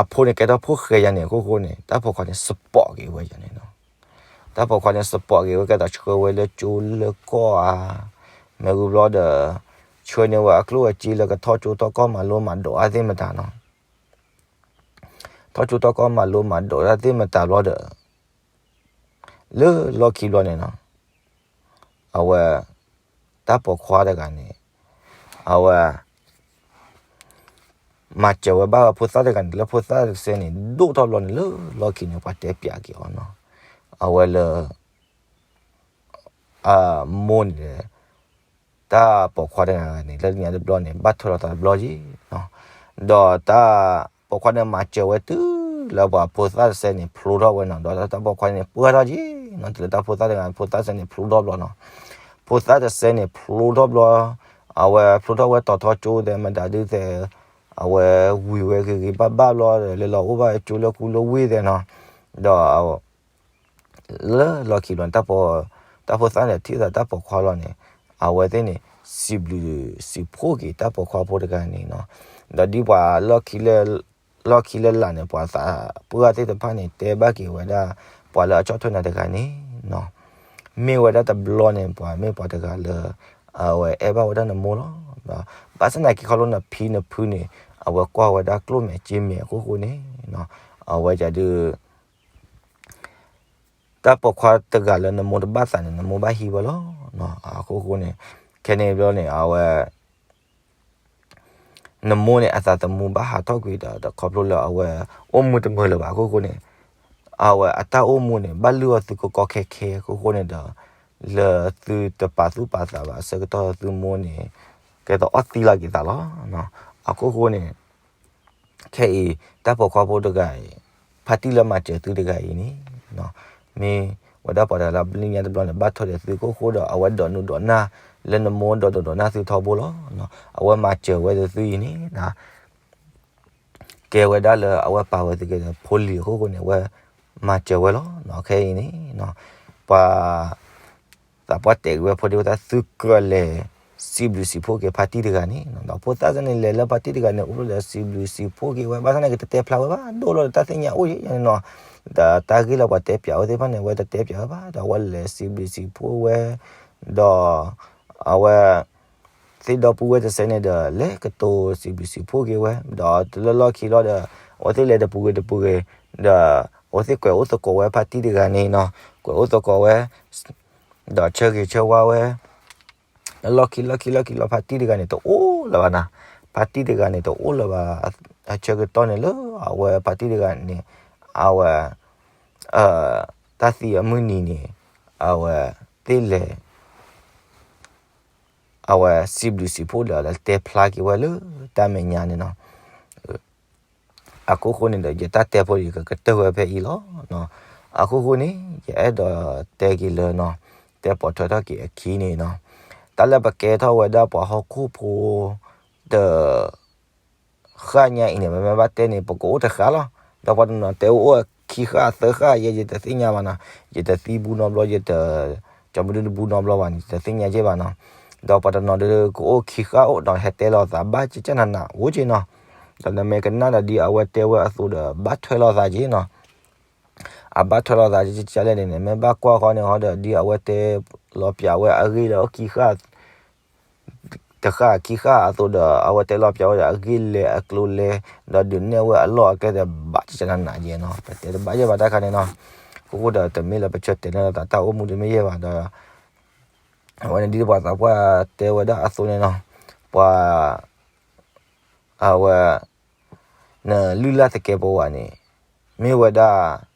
အဖိန့ၣ်ကဲထီၣ်ဖိဃဲၤယၤန့ၣ် အခိၣ်ဃိန့ၣ် တၢ်ပိာ်ခွါန့ၣ် support က့ၤဝဲယၤန့ၣ်နီၤ, တၢ်ပိာ်ခွါန့ၣ် support က့ၤဝဲ ကဲသိးဆှၢဝဲလၢကၠိလၢကီၢ်ဧါ, မ့ၢ်ဝံၤဘျီဒီး ဆှၢန့ၢ်ဝဲအကျိၣ်အစ့လၢကထီၣ်ကၠိထီၣ်ကီၢ်မၤလိမၤဒိးအါသ့ၣ်မတၤနီၤ ထီၣ်ကၠိထီၣ်ကီၢ်မၤလိမၤဒိးတၢ်သ့ၣ်မတၤဘျီဒီး လၢလီၢ်ခံဘျီန့ၣ်နီၤ, အဝဲ တၢ်ပိာ်ခွါတဂၤန့ၣ် အဝဲ မၤစၢၤဝဲဘၣ်ဝဲဖိသၣ်တဂၤန့ၣ် လၢဖိသၣ်တစဲးန့ၣ် ဒိၣ်ထီၣ်ဘျီန့ၣ် လၢလီၢ်ခံန့ၣ် ပှၤတဲပၠးက့ၤအီၤနီၤ, အဝဲလၢ အမိၢ်န့ၣ် တၢ်ပိာ်ခွါတဂၤန့ၣ် လၢညါတဘျီန့ၣ် ဘၣ်ထွဲလိာ်သးတဘျီက့ၤနီၤ, ဒီးတၢ်ပိာ်ခွါန့ၣ်မၤစၢၤဝဲတုၤလၢပှၤဖိသၣ်တစဲးန့ၣ် ဖျိထီၣ်ဝဲနီၤ, ဒီးတၢ်ပိာ်ခွါန့ၣ် ပှၢ်ထီၣ်က့ၤနီၤ တုၤလၢတၢ်ဖိသၣ်တဂၤ ဖိသၣ်တစဲးန့ၣ် ဖျိထီၣ်ဘျီနီၤ, ဖိသၣ်တစဲးန့ၣ် ဖျိထီၣ်ဘျီ အဝဲဖျိထီၣ်ဝဲတီၤထီကၠိသဲးမတၤဒုသဲး အဝဲဝံၤဝဲဂ့ၤဂ့ၤဘၣ်ဘၣ်ဘျီဒီး လဲၤလီၤအိၣ်ဘၣ်ကၠိလၢကူလၢဝ့ၢ်သဲးနီၤ, ဒီး လၢလီၢ်ခံဘျီန့ၣ် တၢ်ပိာ် တၢ်ဖိသၣ်န့ၣ် ထံၣ်သးတၢ်ပိာ်ခွါလီၤန့ၣ် အဝဲသ့ၣ်န့ၣ် စံးဘျုးစံးဖှိၣ်က့ၤတၢ်ပိာ်ခွါဖိတဂၤန့ၣ်နီၤ, ဒီးဒ်ပှၤ လီၢ်ခံလၢလာ်န့ၣ် ပှၤသးပှၢ်သ့ၣ်တဖၣ်န့ၣ် တဲဘၣ်က့ၤဝဲဒၣ် ပှၤလၢအဆီၣ်ထွဲနၤတဂၤန့ၣ်နီၤ, မ့ၢ်ဝဲဒၣ်တဘျီန့ၣ် ပှၤမ့ၢ်ပှၤတဂၤလၢ အဝဲအဲၣ်ဘၣ်ဝဲဒၣ်နမိၢ်လီၤ. ဘၣ်ဆၣ်သနာ်က့ခီဖျိနဖံနဖုန့ၣ် အဝဲကွၢ်ဝဲဒၣ်ကျိၣ်မဲာ်စ့မဲာ်အခိၣ်ဃိန့ၣ်နီၤ, အဝဲဒၣ်ဒုး တၢ်ပိာ်ခွါတဂၤလၢနမိၢ်တဘၣ်သးန့ၣ် နမိၢ်ဘၣ်ဟံးဝဲလီၤ. အခိၣ်ဃိန့ၣ် ခဲန့ၣ်ဘျီန့ၣ် အဝဲ နမိၢ်န့ၣ် အသးသမူဘၣ်ဟးထီၣ်ကွံာ်ဒီး ခီဖျိလၢအဝဲ အိၣ်မူတမုာ်လၢၤဘၣ်အခိၣ်ဃိန့ၣ် အဝဲအတၢ်အိၣ်မူန့ၣ် ဘၣ်လုၢ်အီၣ်သုကီကီခဲခဲအခိၣ်ဃိန့ၣ်ဒီး လၢသုတပာ်သူၣ်ပာ်သးဘၣ်အဆၢကတီၢ်သုမိၢ်န့ၣ် ကဲသိးအီၣ်သံလီၤက့ၤသးလီၤ. အခိၣ်ဃိန့ၣ် ခဲအံၤ တၢ်ပိာ်ခွါဖိတဂၤအံၤ ဖါတံၢ်လၢမၤစၢၤသုတဂၤအံၤန့ၣ် မ့ၢ် ဝဲဒၣ်ပှၤတဂၤလၢဘျ့ညါတဘျီန့ၣ် ဘၣ်ထွဲဒီးသုအခိၣ်ဃိဒီး အဝဲဒိးနုာ်ဒိးနၢ်လၢနမိၢ်ဒီးဒိးနုာ်ဒိးနၢ်သုထီဘိလီၤ. အဝဲမၤစၢၤဝဲဒီးသုအံၤန့ၣ် ကဲဝဲဒၣ်လၢအဝဲပာ်ဝဲသုကဲဒီးဖိလံၤအခိၣ်ဃိန့ၣ် အဝဲမၤစၢၤဝဲလီၤ. ခဲအံၤန့ၣ် ပှၤ သးပှၢ်တဲာ်က့ၤဝဲဖိဒံဖိသၣ် သုကြၢးလဲၤ စံးဘျုးစံးဖှိၣ်က့ၤဖါတံၢ်တဂၤန့ၣ်နီၤ. ဒီးဖိသၣ်စ့ၢ်န့ၣ် လဲၤလၢဖါတံၢ်တဂၤန့ၣ် အိၣ်လၢဒီးစံးဘျုးစံးဖှိၣ်က့ၤဝဲ ဘၣ်ဆၣ်န့ၣ် ကတဲတဲဖျါဝဲဘၣ် ဒိၣ်လီၤဒီးတၢ်သ့ၣ်ညါအိၣ်ယဲန့ၣ်နီၤ. ဒီးတၢ်ဂ့ၢ်လၢပှၤတဲပၠးဝဲသ့ၣ်တဖၣ်န့ၣ် အဝဲတတဲပၠးဝဲဘၣ် ဒီးအဝဲလဲၤစံးဘျုးစံးဖှိၣ်ဝဲ ဒီး အဝဲ သ့ၣ်ဒီပုၢ်ဝဲၢ်တစဲးန့ၣ်ဒီး လဲၤကတိၤစံးဘျုးစံးဖှိၣ်က့ၤဝဲ ဒီးလၢလီၢ်ခံလီၤဒီး အဝဲသ့ၣ်လဲၤတပူၤဂ့ၤတပူၤဂ့ၤ ဒီး အဝဲသ့ၣ်ကွဲးအိၣ်သကိးဝဲဖါတံၢ်တဂၤန့ၣ်နီၤ. ကွဲးအိၣ်သကိးဝဲ ဒီးဆၢဂ့ၤဆၢဝါဝဲ လၢလီၢ်ခံလီၢ်ခံလီၢ်ခံလီၤ ဖါတံၢ်တဂၤန့ၣ် တအိၣ်လၢၤဘၣ်နီၤ. ဖါတံၢ်တဂၤန့ၣ် တအိၣ်လၢၤဘၣ် အဆၢကတီၢ်န့ၣ်လၢ အဝဲဖါတံၢ်တဂၤန့ၣ် အဝဲ တၢ်သံအမုၢ်နံၤန့ၣ် အဝဲသ့ၣ်လဲၤ အဝဲစံးဘျုးစံးဖှိၣ်ဒီး တဲဖျါက့ၤဝဲလၢတၢ်မဲာ်ညါန့ၣ်နီၤ. အခိၣ်ဃိန့ၣ်ဒီး ယတၢ်တဲဖိဒီး ကကတၢၢ်ဝဲဖဲအံၤလီၤ. အခိၣ်ဃိန့ၣ် ယအဲၣ်ဒိးတဲက့ၤလၢနီၤ တဲပိာ်ထွဲထီၣ်က့ၤအခံန့ၣ်နီၤ. တၢ်လၢပကဲထီၣ်ဝဲဒၣ်ပှၤဟီၣ်ခိၣ်ဖိ တ ဃၣ်ညါအံၤန့ၣ် ပမ့ၢ်ဘၣ်တဲန့ၣ် ပကအိၣ်တဃၣ်လီၤ. ဒီးပှၤတနီၤတဲအိၣ်အိၣ်ခံဃၣ်သၢဃၣ်ယဲ ယတသ့ၣ်ညါဘၣ်နီၤ. ယတသံဘူးနီတဘျီ ယတ ကၠီမဒုတဘူးနီတဘျီဘၣ်န့ၣ် ယတသ့ၣ်ညါက့ဘၣ်နီၤ. ဒီးပှၤတနီၤဒီးကအိၣ်ခံဃၣ်အိၣ်ဒီး ဟဲတဲလီၤသးဘၣ်ကကနးနးအိၣ်က့နီၤ. ဒီးနမ့ၢ်ကနၣ်ဒီးဒ်အဝဲတဲဝဲအသိးဒီး ဘၣ်ထွဲလီၤသးက့နီၤ. အဘၣ်ထွဲလီၤသးကကလဲၣ်န့ၣ်န့ၣ် မ့ၢ်ဘၣ်ကွၢ်ဃီန့ၣ်ဃီဒီး ဒ်အဝဲတဲလီၤပၠးဝဲအဂ့ၢ်လၢအိၣ်ခံဃၣ် တဃၣ်ခံဃၣ်အသိးဒီး အဝဲတဲလီၤပၠးဝဲဒီးအဂ့ၢ်လဲၤအကျိၤလဲၤ ဒီးဒုးနဲၣ်ဝဲအလီၢ်အကျဲဒီး ဘၣ်ကကနးနးယဲနီၤ. ပတဲတဘၣ်ယဲဘၣ်တၢ်ခါန့ၣ်နီၤ. အခိၣ်ဃိဒီးတမ့ၢ်လၢပဆၢတဲာ်န့ၢ်လီၤသးတၢ်အိၣ်မူတမ့ၢ်ယဲဘၣ်ဒီး အဝဲန့ၣ်ဒ်ပှၤသးပှၢ်တဲဝဲဒၣ်အသိးန့ၣ်နီၤ. ပှၤ အဝဲ နလုၢ်လၢ်သကဲးပဝးန့ၣ် မ့ၢ်ဝဲဒၣ်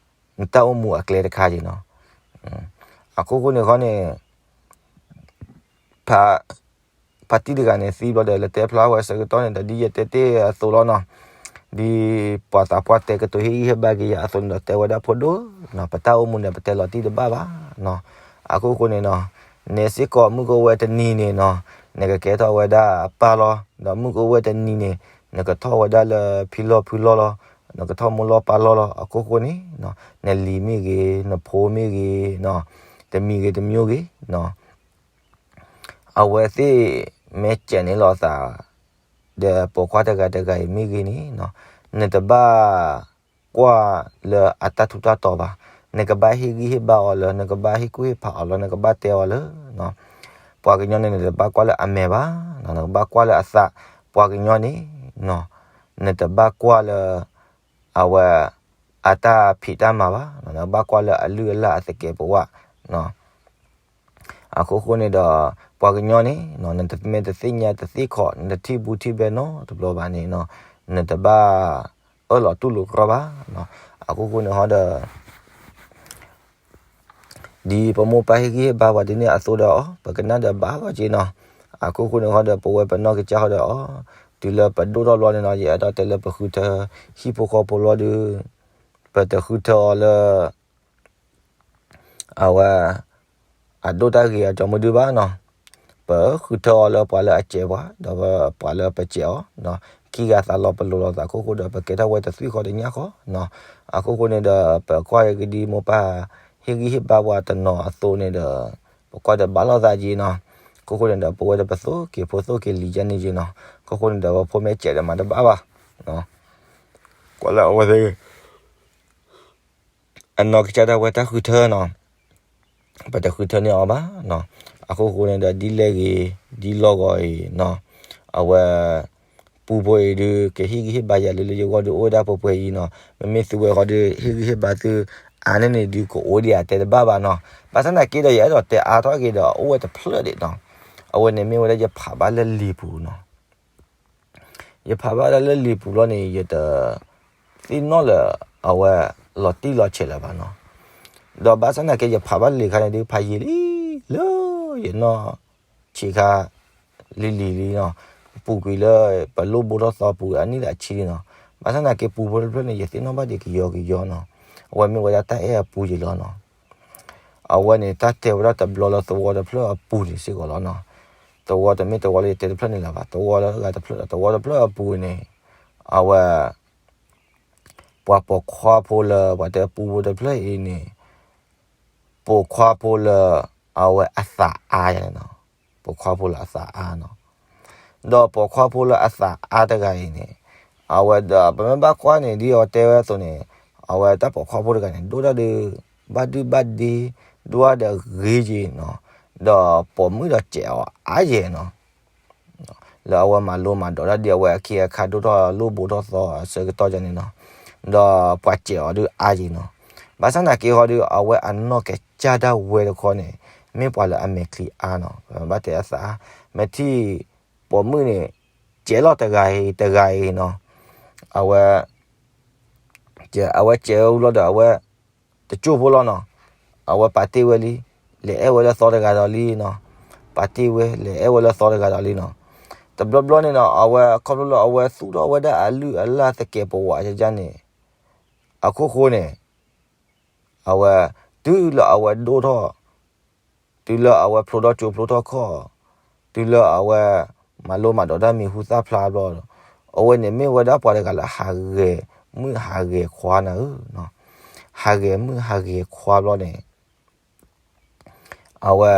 နတၢ်အိၣ်မူအကျဲတခါက့နီၤ. အခိၣ်ဃိန့ၣ်ဃီန့ၣ် ဖါတံၢ်တဂၤန့ၣ်သံဘျီဒီး လဲၤတဲဖျါဝဲဆၢကတီၢ်န့ၣ်ဒီး ဒ်ယတဲတ့ၢ်အသိးလီၤနီၤ. ဒ်ပှၤသးပှၢ်တဲကတိၤဟ့ၣ်ဂံၢ်ဟ့ၣ်ဘါက့ၤယၤအသိးန့ၣ်ဒီး တဲဝဲဒၣ်ဖိဒိၣ်နီၤ ပတၢ်အိၣ်မူန့ၣ် ပတဲလီၤတံၢ်တဘၣ်ဘၣ်နီၤ. အခိၣ်ဃိန့ၣ်နီၤ နဲစ့ၢ်ကီးမုၢ်ကအိၣ်ဝဲတနံၤန့ၣ်နီၤ နကကဲထီၣ်ဝဲဒၣ်ပၢ်လီၤ. ဒီးမုၢ်ကအိၣ်ဝဲတနံၤန့ၣ် နကထီၣ်ဝဲဒၣ်လၢဖံလီၢ်ဖုလီၢ်လီၤ. နကထီၣ်မိၢ်လီၢ်ပၢ်လီၢ်လီၤ. အခိၣ်ဃိန့ၣ် နလံၤမ့ၢ်ဂ့ၤ နဖိမ့ၢ်ဂ့ၤနီၤ တမံၤဂ့ၤတမံၤဂ့ၤနီၤ အဝဲသ့ၣ်မ့ၢ်စဲးန့ၢ်လီၤသး ဒီးပိာ်ခွါတဂၤတဂၤအံၤမ့ၢ်ဂ့ၤန့ၣ်နီၤ နတဘၣ်ကွၢ်လၢအတၢ်ထူးတၢ်တီၤဘၣ်. နကဘၣ်ဟ့ၣ်ဂံၢ်ဟ့ၣ်ဘါအီၤလၢ နကဘၣ်ဟ့ၣ်ကူၣ်ဟ့ၣ်ဖးအီၤလၢ နကဘၣ်တဲအီၤလၢ ပှၤကညီန့ၣ် နတဘၣ်ကွၢ်လၢအမဲာ်ဘၣ်, နကဘၣ်ကွၢ်လၢအသး. ပှၤကညီန့ၣ် နတဘၣ်ကွၢ်လၢ အဝဲ အတၢ်ဖံးတၢ်မၤဘၣ်, နကဘၣ်ကွၢ်လၢအလုၢ်အလၢ်အသကဲးပဝး. အခိၣ်ဃိန့ၣ်ဒီး ပှၤကညီန့ၣ် နတမ့ၢ်တသ့ၣ်ညါတသ့ၣ်ခီၣ် နတထံၣ်ဘူးထံၣ်ဘဲနီတဘျီဘၣ်န့ၣ် နတဘၣ်အၢၣ်လီၤတူၢ်လိာ်ကြီဘၣ်. အခိၣ်ဃိန့ၣ်ဟီဒီး ဒ်ပမိၢ်ပၢ်ဟ့ၣ်ဂံၢ်ဟ့ၣ်ဘါပှၤဒ်န့ၣ်အသိးဒီးအီၤ ပကနၣ်ဒီးဘၣ်လီၤက့ၤနီၤ. အခိၣ်ဃိန့ၣ်ဟီဒီး ပဝဲပနီၢ်ကစၢ်ဟီဒီးအီၤ တုၤလၢပဒိၣ်ထီၣ်ဘျီန့ၣ်နီၤ ယအဲၣ်ဒိးတဲလၢပဃုထၢ ဟံၣ်ဖိဃီဖိလီၤဒုး ပတဃုထၢအီၤလၢ အဝဲ အဒိၣ်တၢ်ဂ့ၤအကၠီမုၢ်ဒုဘၣ်နီၤ. ပဃုထၢအီၤလၢပှၤလၢအစဲးပှၤ ဒီးပှၤလၢပစဲးအီၤ, ခံဂၤသးလီၤပလိာ်လိာ်သးအခိၣ်ဃိဒီး ပကဲထီၣ်ဝဲတသွံၣ်ဃီတညၣ်ဃီ. အခိၣ်ဃိန့ၣ်ဒီး ပကွၢ်က့ၤဒ်မိၢ်ပၢ် ဟ့ၣ်ဂံၢ်ဟ့ၣ်ဘါပှၤတနီၤအသိးန့ၣ်ဒီး ပကွၢ်ဒီးဘၣ်လိာ်သးက့ၤနီၤ. အခိၣ်ဃိန့ၣ်ဒီး ပဝဲဒီးပသိၣ်က့ၤဖိသိၣ်က့ၤလံၤယဲန့ၣ်က့ၤနီၤ. အခိၣ်ဃိန့ၣ်ဒီး ပဖိမ့ၢ်စဲးဒီးမၤတဘၣ်ဘၣ် ကွၢ်လၢအဝဲသ့ၣ် အနီၢ်ကစၢ်ဒၣ်ဝဲတၢ်ဃုထၢနီၤ, ပတဃုထၢန့ၢ်အီၤဘၣ်နီၤ. အခိၣ်ဃိန့ၣ်ဒီး ဒ်လဲၣ်ဂ့ၤ ဒ်လီၢ်ဂီၤအံၤနီၤ, အဝဲ ပူဖိအံၤဒုး ကဟ့ၣ်ဂံၢ်ဟ့ၣ်ဘါယၤလၢလၢယဂီၢ်ဒုး အိၣ်ဝဲဒၣ်ပှဲၤပှဲၤအံၤနီၤ. မ့မ့ၢ်သုဝဲဃီဒုး ဟ့ၣ်ဂံၢ်ဟ့ၣ်ဘါသု အါန့ၢ်န့ၣ်ဒုး ကအိၣ်ဒံးဧါတဲတဘၣ်ဘၣ်နီၤ. ဘၣ်ဆၣ်သနာ်က့ဒီး ယအဲၣ်ဒိးတဲအါထီၣ်က့ၤဒီး အိၣ်ဝဲတဖျၢၣ်ဒံးနီၤ. အဝဲန့ၣ်မ့ၢ်ဝဲဒၣ်ယဖးဘၣ်လၢလံာ်ပူၤနီၤ. ယဖးဘၣ်ဒၣ်လၢလံာ်ပူၤလီၤန့ၣ် ယတသ့ၣ်နီၣ်လၢအဝဲလီၤတံၢ်လီၤဆဲးလၢၤဘၣ်နီၤ. ဒီးဘၣ်ဆၣ်သနာ်က့ ယဖးဘၣ်လံာ်ခါန့ၣ်ဒုး ဖးယံာ်လံလၢယနီၢ်ဆံးခါ လံၤလံၤလံနီၤ, ပူၤကွံာ်လၢပလိၣ်ဘိထီၣ်သီပူၤအနံၣ်ဒီးအဆံလံနီၤ. ဘၣ်ဆၣ်သနာ်က့ ပူဖိတဖျၢၣ်န့ၣ် ယသ့ၣ်နီၣ်ဘၣ်ဒံးကယီကယီနီၤ. အဝဲမ့ၢ်ဝဲဒၣ်တၢ်အဲၣ်အပူၤယံၤလီၤနီၤ. အဝဲန့ၣ်တၢ်တဲဝဲဒၣ်တဘျီလၢသဝီတဖျၢၣ်အပူၤန့ၣ်စ့ၢ်ကီးလီၤနီၤ. သဝီတမ့ၢ်သဝီလၢယတဲတဖျၢၣ်န့ၣ်လၢၤဘၣ်, သဝီလၢအဂၤတဖျၢၣ်ဒီး သဝီတဖျၢၣ်အပူၤန့ၣ် အဝဲ ပှၤပိာ်ခွါဖိလၢပှၤတဲပူဖိတဖျၢၣ်အံၤန့ၣ် ပိာ်ခွါဖိလၢ အဝဲအသးအါယၤန့ၣ်နီၤ, ပိာ်ခွါဖိလၢအသးအါနီၤ. ဒီးပိာ်ခွါဖိလၢအသးအါတဂၤအံၤန့ၣ် အဝဲဒီးပမ့ၢ်ဘၣ်ကွၢ်န့ၣ် ဒ်အဝဲတဲဝဲအသိးန့ၣ် အဝဲတၢ်ပိာ်ခွါဖိတဂၤန့ၣ် ဒိၣ်ဒၣ်ဒုး ဘၣ်ဒုၣ်ဘၣ်ဒ့ ဒိၣ်ဒၣ်ဒီးဂ့ၤယံၤနီၤ, ဒီးပိာ်မုၣ်ဒီးစဲးအီၤအါယဲၢ်နီၤ. လၢအဝဲမၤလိမၤဒိးတၢ်ဒ်အဝဲအခ့အခါ ဒိၣ်ထီၣ်လိၣ်ဘိထီၣ်သီအဆၢကတီၢ်ယၤန့ၣ်နီၤ, ဒီးပှၤစဲးအီၤဒုးအါယံၤနီၤ. ဘၣ်ဆၣ်နာ်က့ဟီဒုး အဝဲအနီၢ်ကစၢ်ဒၣ်ဝဲတခီန့ၣ် မ့ၢ်ပှၤလၢအမဲာ်ချံအါနီၤ, ဘၣ်တဲအသးအါ, မ့ၢ်ထံၣ် ပိာ်မုၣ်န့ၣ် စဲးလီၤတဂၤအံၤတဂၤအံၤနီၤ, အဝဲ အဝဲစဲးဝဲဝံၤလီၤဒီး အဝဲ တစိၢ်ဖိလီၤနီၤ, အဝဲပာ်တ့ၢ်ဝဲလံ, လဲၤအဲၣ်ဝဲလၢသီတဂၤဒီးလံနီၤ, ပာ်တ့ၢ်ဝဲ လဲၤအဲၣ်ဝဲလၢသီတဂၤဒီးလံနီၤ. တဘျီဘျီန့ၣ်နီၤ အဝဲခီဖျိလၢအဝဲသူၣ်ထီၣ်ဝဲဒၣ်အလုၢ်အလၢ် သကဲးပဝးယါန့ၣ် အခိၣ်ဃိန့ၣ် အဝဲ တုၤလၢအဝဲဒိၣ်ထီၣ် တုၤလၢအဝဲဖျိထီၣ်ကၠိဖျိထီၣ်ခီၣ်, တုၤလၢအဝဲ မၤလိမၤဒိးတၢ်မံၤဟူသၣ်ဖျါဘျီဒီး အဝဲန့ၣ်မ့ၢ်ဝဲဒၣ်ပှၤတဂၤလၢဟးဂဲၤမုၣ်ဟးဂဲၤခွါနၤဧၢ, ဟးဂဲၤမုၣ်ဟးဂဲၤခွါဘျီန့ၣ် အဝဲ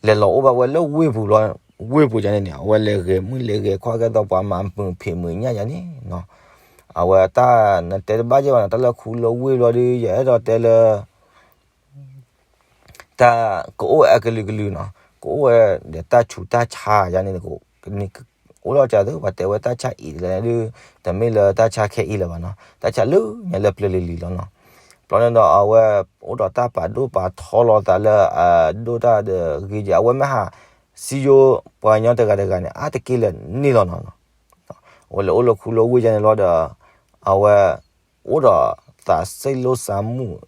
လဲၤလီၤအိၣ်ဘၣ်ဝဲလၢဝ့ၢ်ပူၤလီၤ, ဝ့ၢ်ပူၤယါန့ၣ်န့ၣ် အဝဲလဲၤဂဲၤမုၣ်လဲၤဂဲၤခွါ ကဲသိးပှၤမၤမုာ်ဖံးမုာ်ညၣ်ယါန့ၣ်နီၤ. အဝဲတၢ်နတဲတဘၣ်ယဲၢ်ဘၣ်နီၤ, တၢ်လၢခူလၢဝ့ၢ်ဘျီဒီး ယအဲၣ်ဒိးတဲလၢ တၢ်ကအိၣ်ဝဲအကလုာ်ကလုာ်နီၤ, ကအိၣ်ဝဲဒီးတၢ်ဆူးတၢ်ဆါယါန့ၣ် အိၣ်လီၤကသ့ ပှၤတဲဝဲတၢ်ဆါအံၤတလဲဒုး တမ့ၢ်လၢတၢ်ဆါခဲအံၤလၢၤဘၣ်နီၤ, တၢ်ဆါလၢညါလၢပျၢၤလံၤလံၤလီၤနီၤ. ဘျီန့ၣ်ဒီး အဝဲအိၣ်ဒီးတၢ်ပာ်ဒိၣ်ပာ်ထီလီၤသးလၢအဒိၣ်တၢ်ဒီးဂ့ၤကဲ အဝဲမ့ၢ်ဟးစံယိပှၤကညီတဂၤတဂၤန့ၣ် အါတက့ၢ်လၢန့ၣ်လီၤနီၤ. အဝဲလဲၤအိၣ်လၢခူလၢဝ့ၢ်ယါန့ၣ်လီၤဒီး အဝဲ အိၣ်ဒီးသးစ့လိာ်စးမူၣ်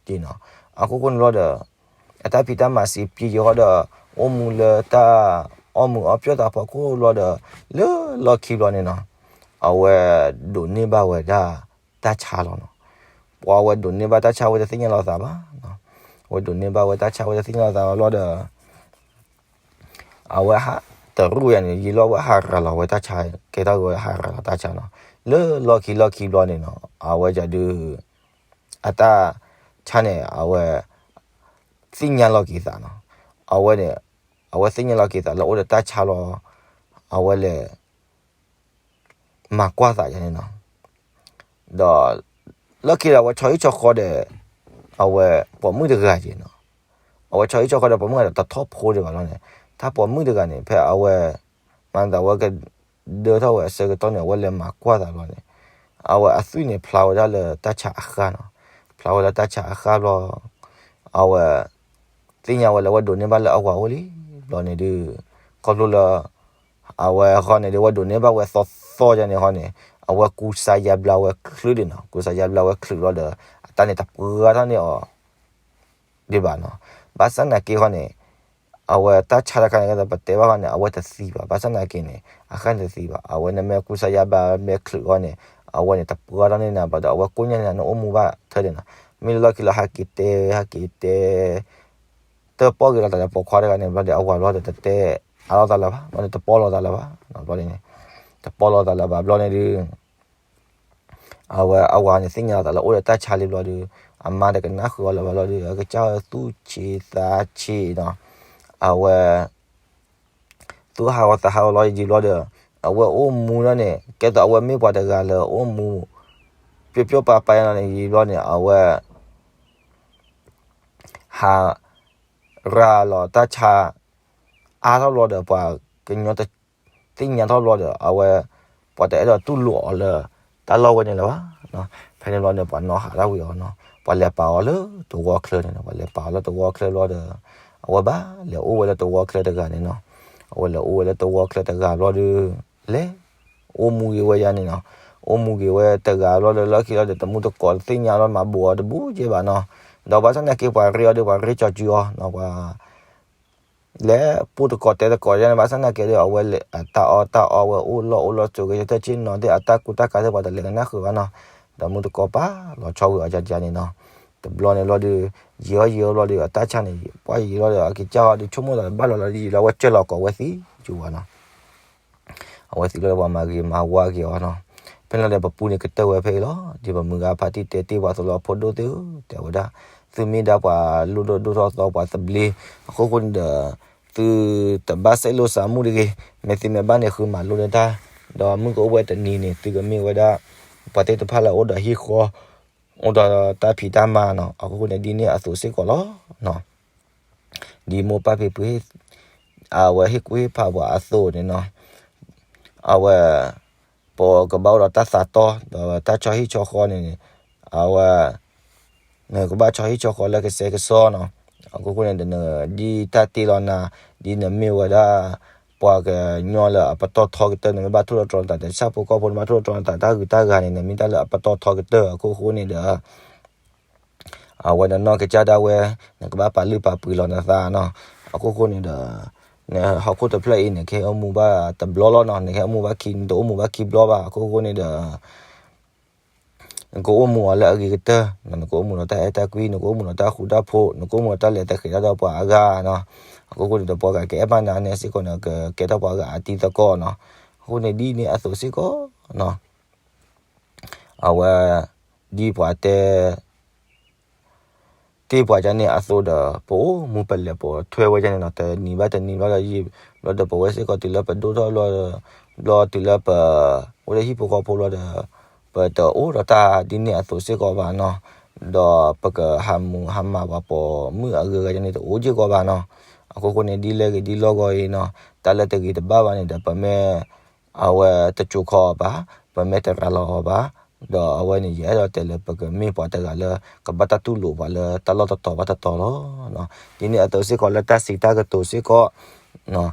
က့နီၤ. အခိၣ်ဃိန့ၣ်လီၤဒီး အတၢ်ဖံးတၢ်မၤစံးပျံၤယံၤဃီဒီး အိၣ်မူလၢတၢ်အီၣ်မူးအီပျီၢ်သးဖီခိၣ်ဘျီဒီး လၢလီၢ်ခံဘျီန့ၣ်နီၤ အဝဲဒိးန့ၢ်ဘၣ်ဝဲဒၣ်တၢ်ဆါလီၤနီၤ. ပှၤဝဲဒိးန့ၢ်ဘၣ်တၢ်ဆါဝဲတသ့ၣ်ညါလီၤသးဘၣ်, ဝဲဒိးန့ၢ်ဘၣ်ဝဲတၢ်ဆါဝဲတသ့ၣ်ညါလီၤသးဘၣ်ဘျီဒီး အဝဲဟးတရူၣ်ယါန့ၣ် ယံာ်လီၤဝဲဟးရၤလီၤဝဲတၢ်ဆါ, ကဲထီၣ်ဝဲဟးရၤလီၤတၢ်ဆါနီၤ. လၢလီၢ်ခံလီၢ်ခံဘျီန့ၣ်နီၤ အဝဲဒုး အတၢ်ဆါန့ၣ် အဝဲ သ့ၣ်ညါလီၤက့ၤသးနီၤ. အဝဲန့ၣ် အဝဲသ့ၣ်ညါလီၤက့ၤသးလၢအိၣ်ဒီးတၢ်ဆါလီၤ. အဝဲလဲၤ မၤကွၢ်သးယါန့ၣ်နီၤ. ဒီး လၢခံဒီးအဝဲဆီဟံၣ်ဆီဃီဒီး အဝဲပိာ်မုၣ်တဂၤက့နီၤ. အဝဲဆီဟံၣ်ဆီဃီဒီးပိာ်မုၣ်တဂၤဒီးတထီၣ်ဖိဒံးဘၣ်လီၤန့ၣ်, တၢ်ပိာ်မုၣ်တဂၤန့ၣ် ဖဲအဝဲ မၤသးဝဲကဒၢထီၣ်ဝဲအဆၢကတီၢ်န့ၣ် အဝဲလဲၤမၤကွၢ်သးဘျီန့ၣ် အဝဲအသွံၣ်န့ၣ်ဖျါဝဲဒၣ်လၢတၢ်ဆါအဃၢ်နီၤ. ဖျါဝဲလၢတၢ်ဆါအဃၢ်ဘျီ အဝဲ သ့ၣ်ညါဝဲလၢအဝဲဒိးန့ၢ်ဘၣ်လၢအဝၤအိၣ်လံဘျီန့ၣ်ဒုး ခီဖျိလၢ အဝဲဃီန့ၣ်ဒုး အဝဲဒိးန့ၢ်ဘၣ်ဝဲသီသီယါန့ၣ်ဃီန့ၣ် အဝဲကူစါယါဘျါဝဲချုးဒံးနီၤ. ကူစါယါဘျါဝဲချုးဘျီဒီး အတၢ်န့ၣ်တပှၢ်ထီၣ်န့ၢ်အီၤ ဒံးဘၣ်နီၤ. ဘၣ်ဆၣ်နာ်က့ဟီန့ၣ် အဝဲတၢ်ဆါတခါန့ၣ် ပတဲဘၣ်ဃီန့ၣ် အဝဲတသံဘၣ်. ဘၣ်ဆၣ်နာ်က့န့ၣ် အဃၢ်န့ၣ်တသံဘၣ်. အဝဲန့ၣ်မ့ၢ်ကူစါယါဘျါမ့ၢ်ချုးဃီန့ၣ် အဝဲန့ၣ်တပှၢ်ထီၣ်န့ၢ်နၤဘျီဒီး အဝဲကိၣ်ညါန့ၣ် နအိၣ်မူဘၣ်ထဲဒံးနီၤ. မ့ၢ်လၢလီၢ်ခံလၢဟးက့ၤတဲ ဟးက့ၤတဲ တၢၣ်ပီၣ်က့ၤလီၤသးလၢပိာ်ခွါတဂၤန့ၣ်ဘျီဒီး အဝၤဘျီဒီးတတဲအါလိာ်သးလၢၤဘၣ်, ဘျီန့ၣ်တပီၢ်လိာ်သးလၢၤဘၣ်. ဘျီန့ၣ် တပီၢ်လိာ်သးလၢၤဘၣ်ဘျီန့ၣ်ဒုး အဝဲအဝၤန့ၣ်သ့ၣ်ညါလီၤသးလၢအိၣ်ဒီးတၢ်ဆါလံဘျီဒီး အမါတကနၣ်ဃုာ်အီၤလၢၤဘၣ်ဘျီဒီး အကစၢ်သူၣ်ဆံးသးဆံးနီၤ. အဝဲ သူၣ်ဟးဂီၤသးဟးဂီၤလီၤယံာ်ဘျီဒီး အဝဲအိၣ်မူလီၤန့ၣ် ကဲသိးအဝဲမ့ၢ်ပှၤတဂၤလၢအိၣ်မူ ပျီပျီပၤပၤယါလီၤန့ၣ်ယံာ်ဘျီန့ၣ် အဝဲ ဟးရၤလီၤတၢ်ဆါ အါထီၣ်ဘျီဒီး ပှၤကညီတသ့ၣ်ညါထီၣ်ဘျီဒီး အဝဲ ပှၤတအဲၣ်ဒိးတူၢ်လိာ်အီၤလၢတၢ်လီၢ်ဝဲန့ၣ်လၢၤဘၣ်. ဖဲန့ၣ်ဘျီန့ၣ် ပှၤနီၣ်ဟးထီၣ်ဝံၤအီၤနီၤ. ပှၤလဲၤပာ်အီၤလၢတဝီချၢန့ၣ်နီၤ. ပှၤလဲၤပာ်အီၤလၢတဝီချၢဘျီဒီး အဝဲဘၣ်လဲၤအိၣ်ဝဲလၢတဝီချၢတဂၤန့ၣ်နီၤ. အဝဲလဲၤအိၣ်ဝဲလၢတဝီချၢတဂၤဘျီဒီး လဲၤ အိၣ်မူဂ့ၤဝဲယါန့ၣ်နီၤ. အိၣ်မူဂ့ၤဝဲတဂၤဘျီဒီး လၢခံလီၤဒီး တမူတကိးတသ့ၣ်ညါလီၤ မၤဘူးအီၤတဘူးကဲဘၣ်နီၤ. ဒီးဘၣ်ဆၣ်နာ်က့ ပှၤရ့အီၤဒီး ပှၤရ့ကၠီၤစုအီၤနီၤ. ပှၤ လဲၤပူတကိးတဲတကိးယါန့ၣ် ဘၣ်ဆၣ်နာ်က့ဒီး အဝဲလဲၤအတၢ်အီၣ်တၢ်အီဝဲ အိၣ်လီၢ်အိၣ်လီၢ် စိၤက့ၤဆၢထၢၣ်ဆ့ၣ်နီၤသ့ၣ် အတၢ်ကူတၢ်ကၤသ့ၣ် ပှၤတလဲၤကနၣ်ဃုာ်ဘၣ်နီၤ. ဒီးမူတကိးပာ်လီၤဆီဝံၤအီၤယါန့ၣ်နီၤ. တဘျီန့ၣ်ဘျီဒီး ယံာ်အီၤယံာ်အီၤဘျီဒီး အတၢ်ဆါန့ၣ် ပှၤယံာ်လီၤဒီး အကစၢ်ဟီဒီး ဆိကမိၣ်သးဘၣ်လီၤလီၤဒီး ယံာ်လီၤ အဝဲကၢၢ်လီၤကိးဝဲသံ ယဝၤနီၤ. အဝဲသံလီၤဒီးပှၤမၤဂ့ၤမၤဝါက့ၤအီၤနီၤ. ဖဲန့ၣ်လီၤဒီး ပပူန့ၣ်ကတၢၢ်ဝဲဖဲအံၤလီၤ. ဒီးပမုၢ်ဂၤဖါတံၢ်တဲတ့ၢ်ပှၤအသိးလီၤ ဖိဒိၣ်သ့ၣ်ဧၢ တဲဝဲဒၣ်, သုမ့ၢ်ဒၣ်ပှၤလိၣ်ဒိၣ်ဒိၣ်ထီၣ်သီပှၤသဘျ့, အဃိဃိန့ၣ်ဒီး သုတဘၣ်စဲးလိာ်စးမူတဂ့ၤ, မ့ၢ်သုမ့ၢ်ဘၣ်န့ၣ် ဃုမၤလိန့ၢ်တၢ်, ဒီးမုၢ်ကအိၣ်ဝဲတနံၤန့ၣ် သုကမ့ၢ်ဝဲဒၣ် ပှၤသ့ၣ်တဖၣ်လၢအိၣ်ဒီးဟံၣ်ဃီ အိၣ်ဒီးတၢ်ဖံးတၢ်မၤနီၤ. အဃိဃိန့ၣ် ဒ်န့ၣ်အသိးစ့ၢ်ကီးလီၤ. ဒ်မိၢ်ပၢ်ဖံဖု အဝဲဟ့ၣ်ကူၣ်ဟ့ၣ်ဖးပှၤအသိးန့ၣ်နီၤ, အဝဲ ပကဘၣ်အိၣ်ဒီးတၢ်သးတီ ဒီးတၢ်ဆီဟံၣ်ဆီဃီန့ၣ်န့ၣ်, အဝဲ နကဘၣ်ဆီဟံၣ်ဆီဃီလၢကစဲးကစီနီၤ. အဃိဃိန့ၣ်ဒီး ဒ်တၢ်တ့လီၤနၤ ဒ်နမ့ၢ်ဝဲဒၣ် ပှၤကညီလၢအပတီၢ်ထီကတၢၢ် နမ့ၢ်ဘၣ်ထိၣ်လီၤတြီၤနသး တၢ်ဆၣ်ဖိကီၢ်ဖိ နဘၣ်ထိၣ်လီၤတြီၤနသး တၢ်ဂုၤတၢ်ဂၤန့ၣ် နမ့ၢ်တၢ်လၢအပတီၢ်ထီကတၢၢ် အဃိဃိန့ၣ်ဒီး အဝဲနနီၢ်ကစၢ်ဒၣ်ဝဲ နကဘၣ်ပာ်လုၢ်ပာ်ပှ့ၤလီၤနသးနီၤ. အဃိဃိန့ၣ်ဒီး နဟီၣ်ခိၣ်တဖျၢၣ်အံၤ နကဟဲအိၣ်မူဘၣ်တဘျီလီၤနီၤ, နကဟဲအိၣ်မူဘၣ်ခံ နတအိၣ်မူဘၣ်ခံဘျီဘၣ်. အဃိဃိန့ၣ်ဒီး နကအိၣ်မူအီၤလၢအဂ့ၤကတၢၢ်, နကအိၣ်မူဒီးတၢ်အဲၣ်တၢ်ကွံ, နကအိၣ်မူဒီးတၢ်ဃူတၢ်ဖိး, နကအိၣ်မူဒီးတၢ်လဲၤတဃဲၤတၢ်ဒီးပှၤအဂၤနီၤ. အဃိဃိန့ၣ်ဒီး ပှၤဂၤကအဲၣ်ဘၣ်နၤန့ၣ်စ့ၢ်ကီးန့ၣ် ကကဲထီၣ်ပှၤဂၤအတံၤသကိးနီၤ. အဃိန့ၣ်ဒ်န့ၣ်အသိးစ့ၢ်ကီးနီၤ အဝဲ ဒ်ပှၤတဲ တ့ၢ်ပှၤဒ်န့ၣ်အသိးဒီး ပအိၣ်မူပလဲၤပိာ်ထွဲဝဲဒ်န့ၣ်နီၤ, တနံၤဘၣ်တနံၤဘျီဒီးယံာ်ဘျီဒီး ပဝဲစ့ၢ်ကီးတုၤလၢပဒိၣ်ထီၣ်ဘျီ ဘျီတုၤလၢပ အိၣ်လၢဟံၣ်ဖိဃီဖိဘျီဒီး ပတအိၣ်ဒီးတၢ်ဒ်န့ၣ်အသိးစ့ၢ်ကီးဘၣ်နီၤ, ဒီးပကဟးမူဟးမၤပှၤပိာ်မုၣ်အဂ့ၤဂၤဒ်န့ၣ် တအိၣ်က့ၢ်ကီးဘၣ်နီၤ. အဃိဃိန့ၣ် ဒ်လဲၣ်ဂ့ၤဒ်လီၢ်ဂီၤအံၤနီၤ, တၢ်လၢတဂ့ၤတဘၣ်ဘၣ်န့ၣ်ဒီး ပမ့ၢ် အဝဲတစိာ်ခီအီၤဘၣ်, ပမ့ၢ်တရၤလီၤအီၤဘၣ်, ဒီးအဝဲန့ၣ် ယအဲၣ်ဒိးတဲလၢ ပကမ့ၢ်ပှၤတဂၤလၢ ကဘၣ်တၢ်တူၢ်လိာ်ပှၤလၢတၢ်လီၢ်တတီၤဘၣ်တတီၤလီၤ. ဒ်န့ၣ်အသိးစ့ၢ်ကီးလၢတၢ်စံးတၢ်ကတိၤစ့ၢ်ကီး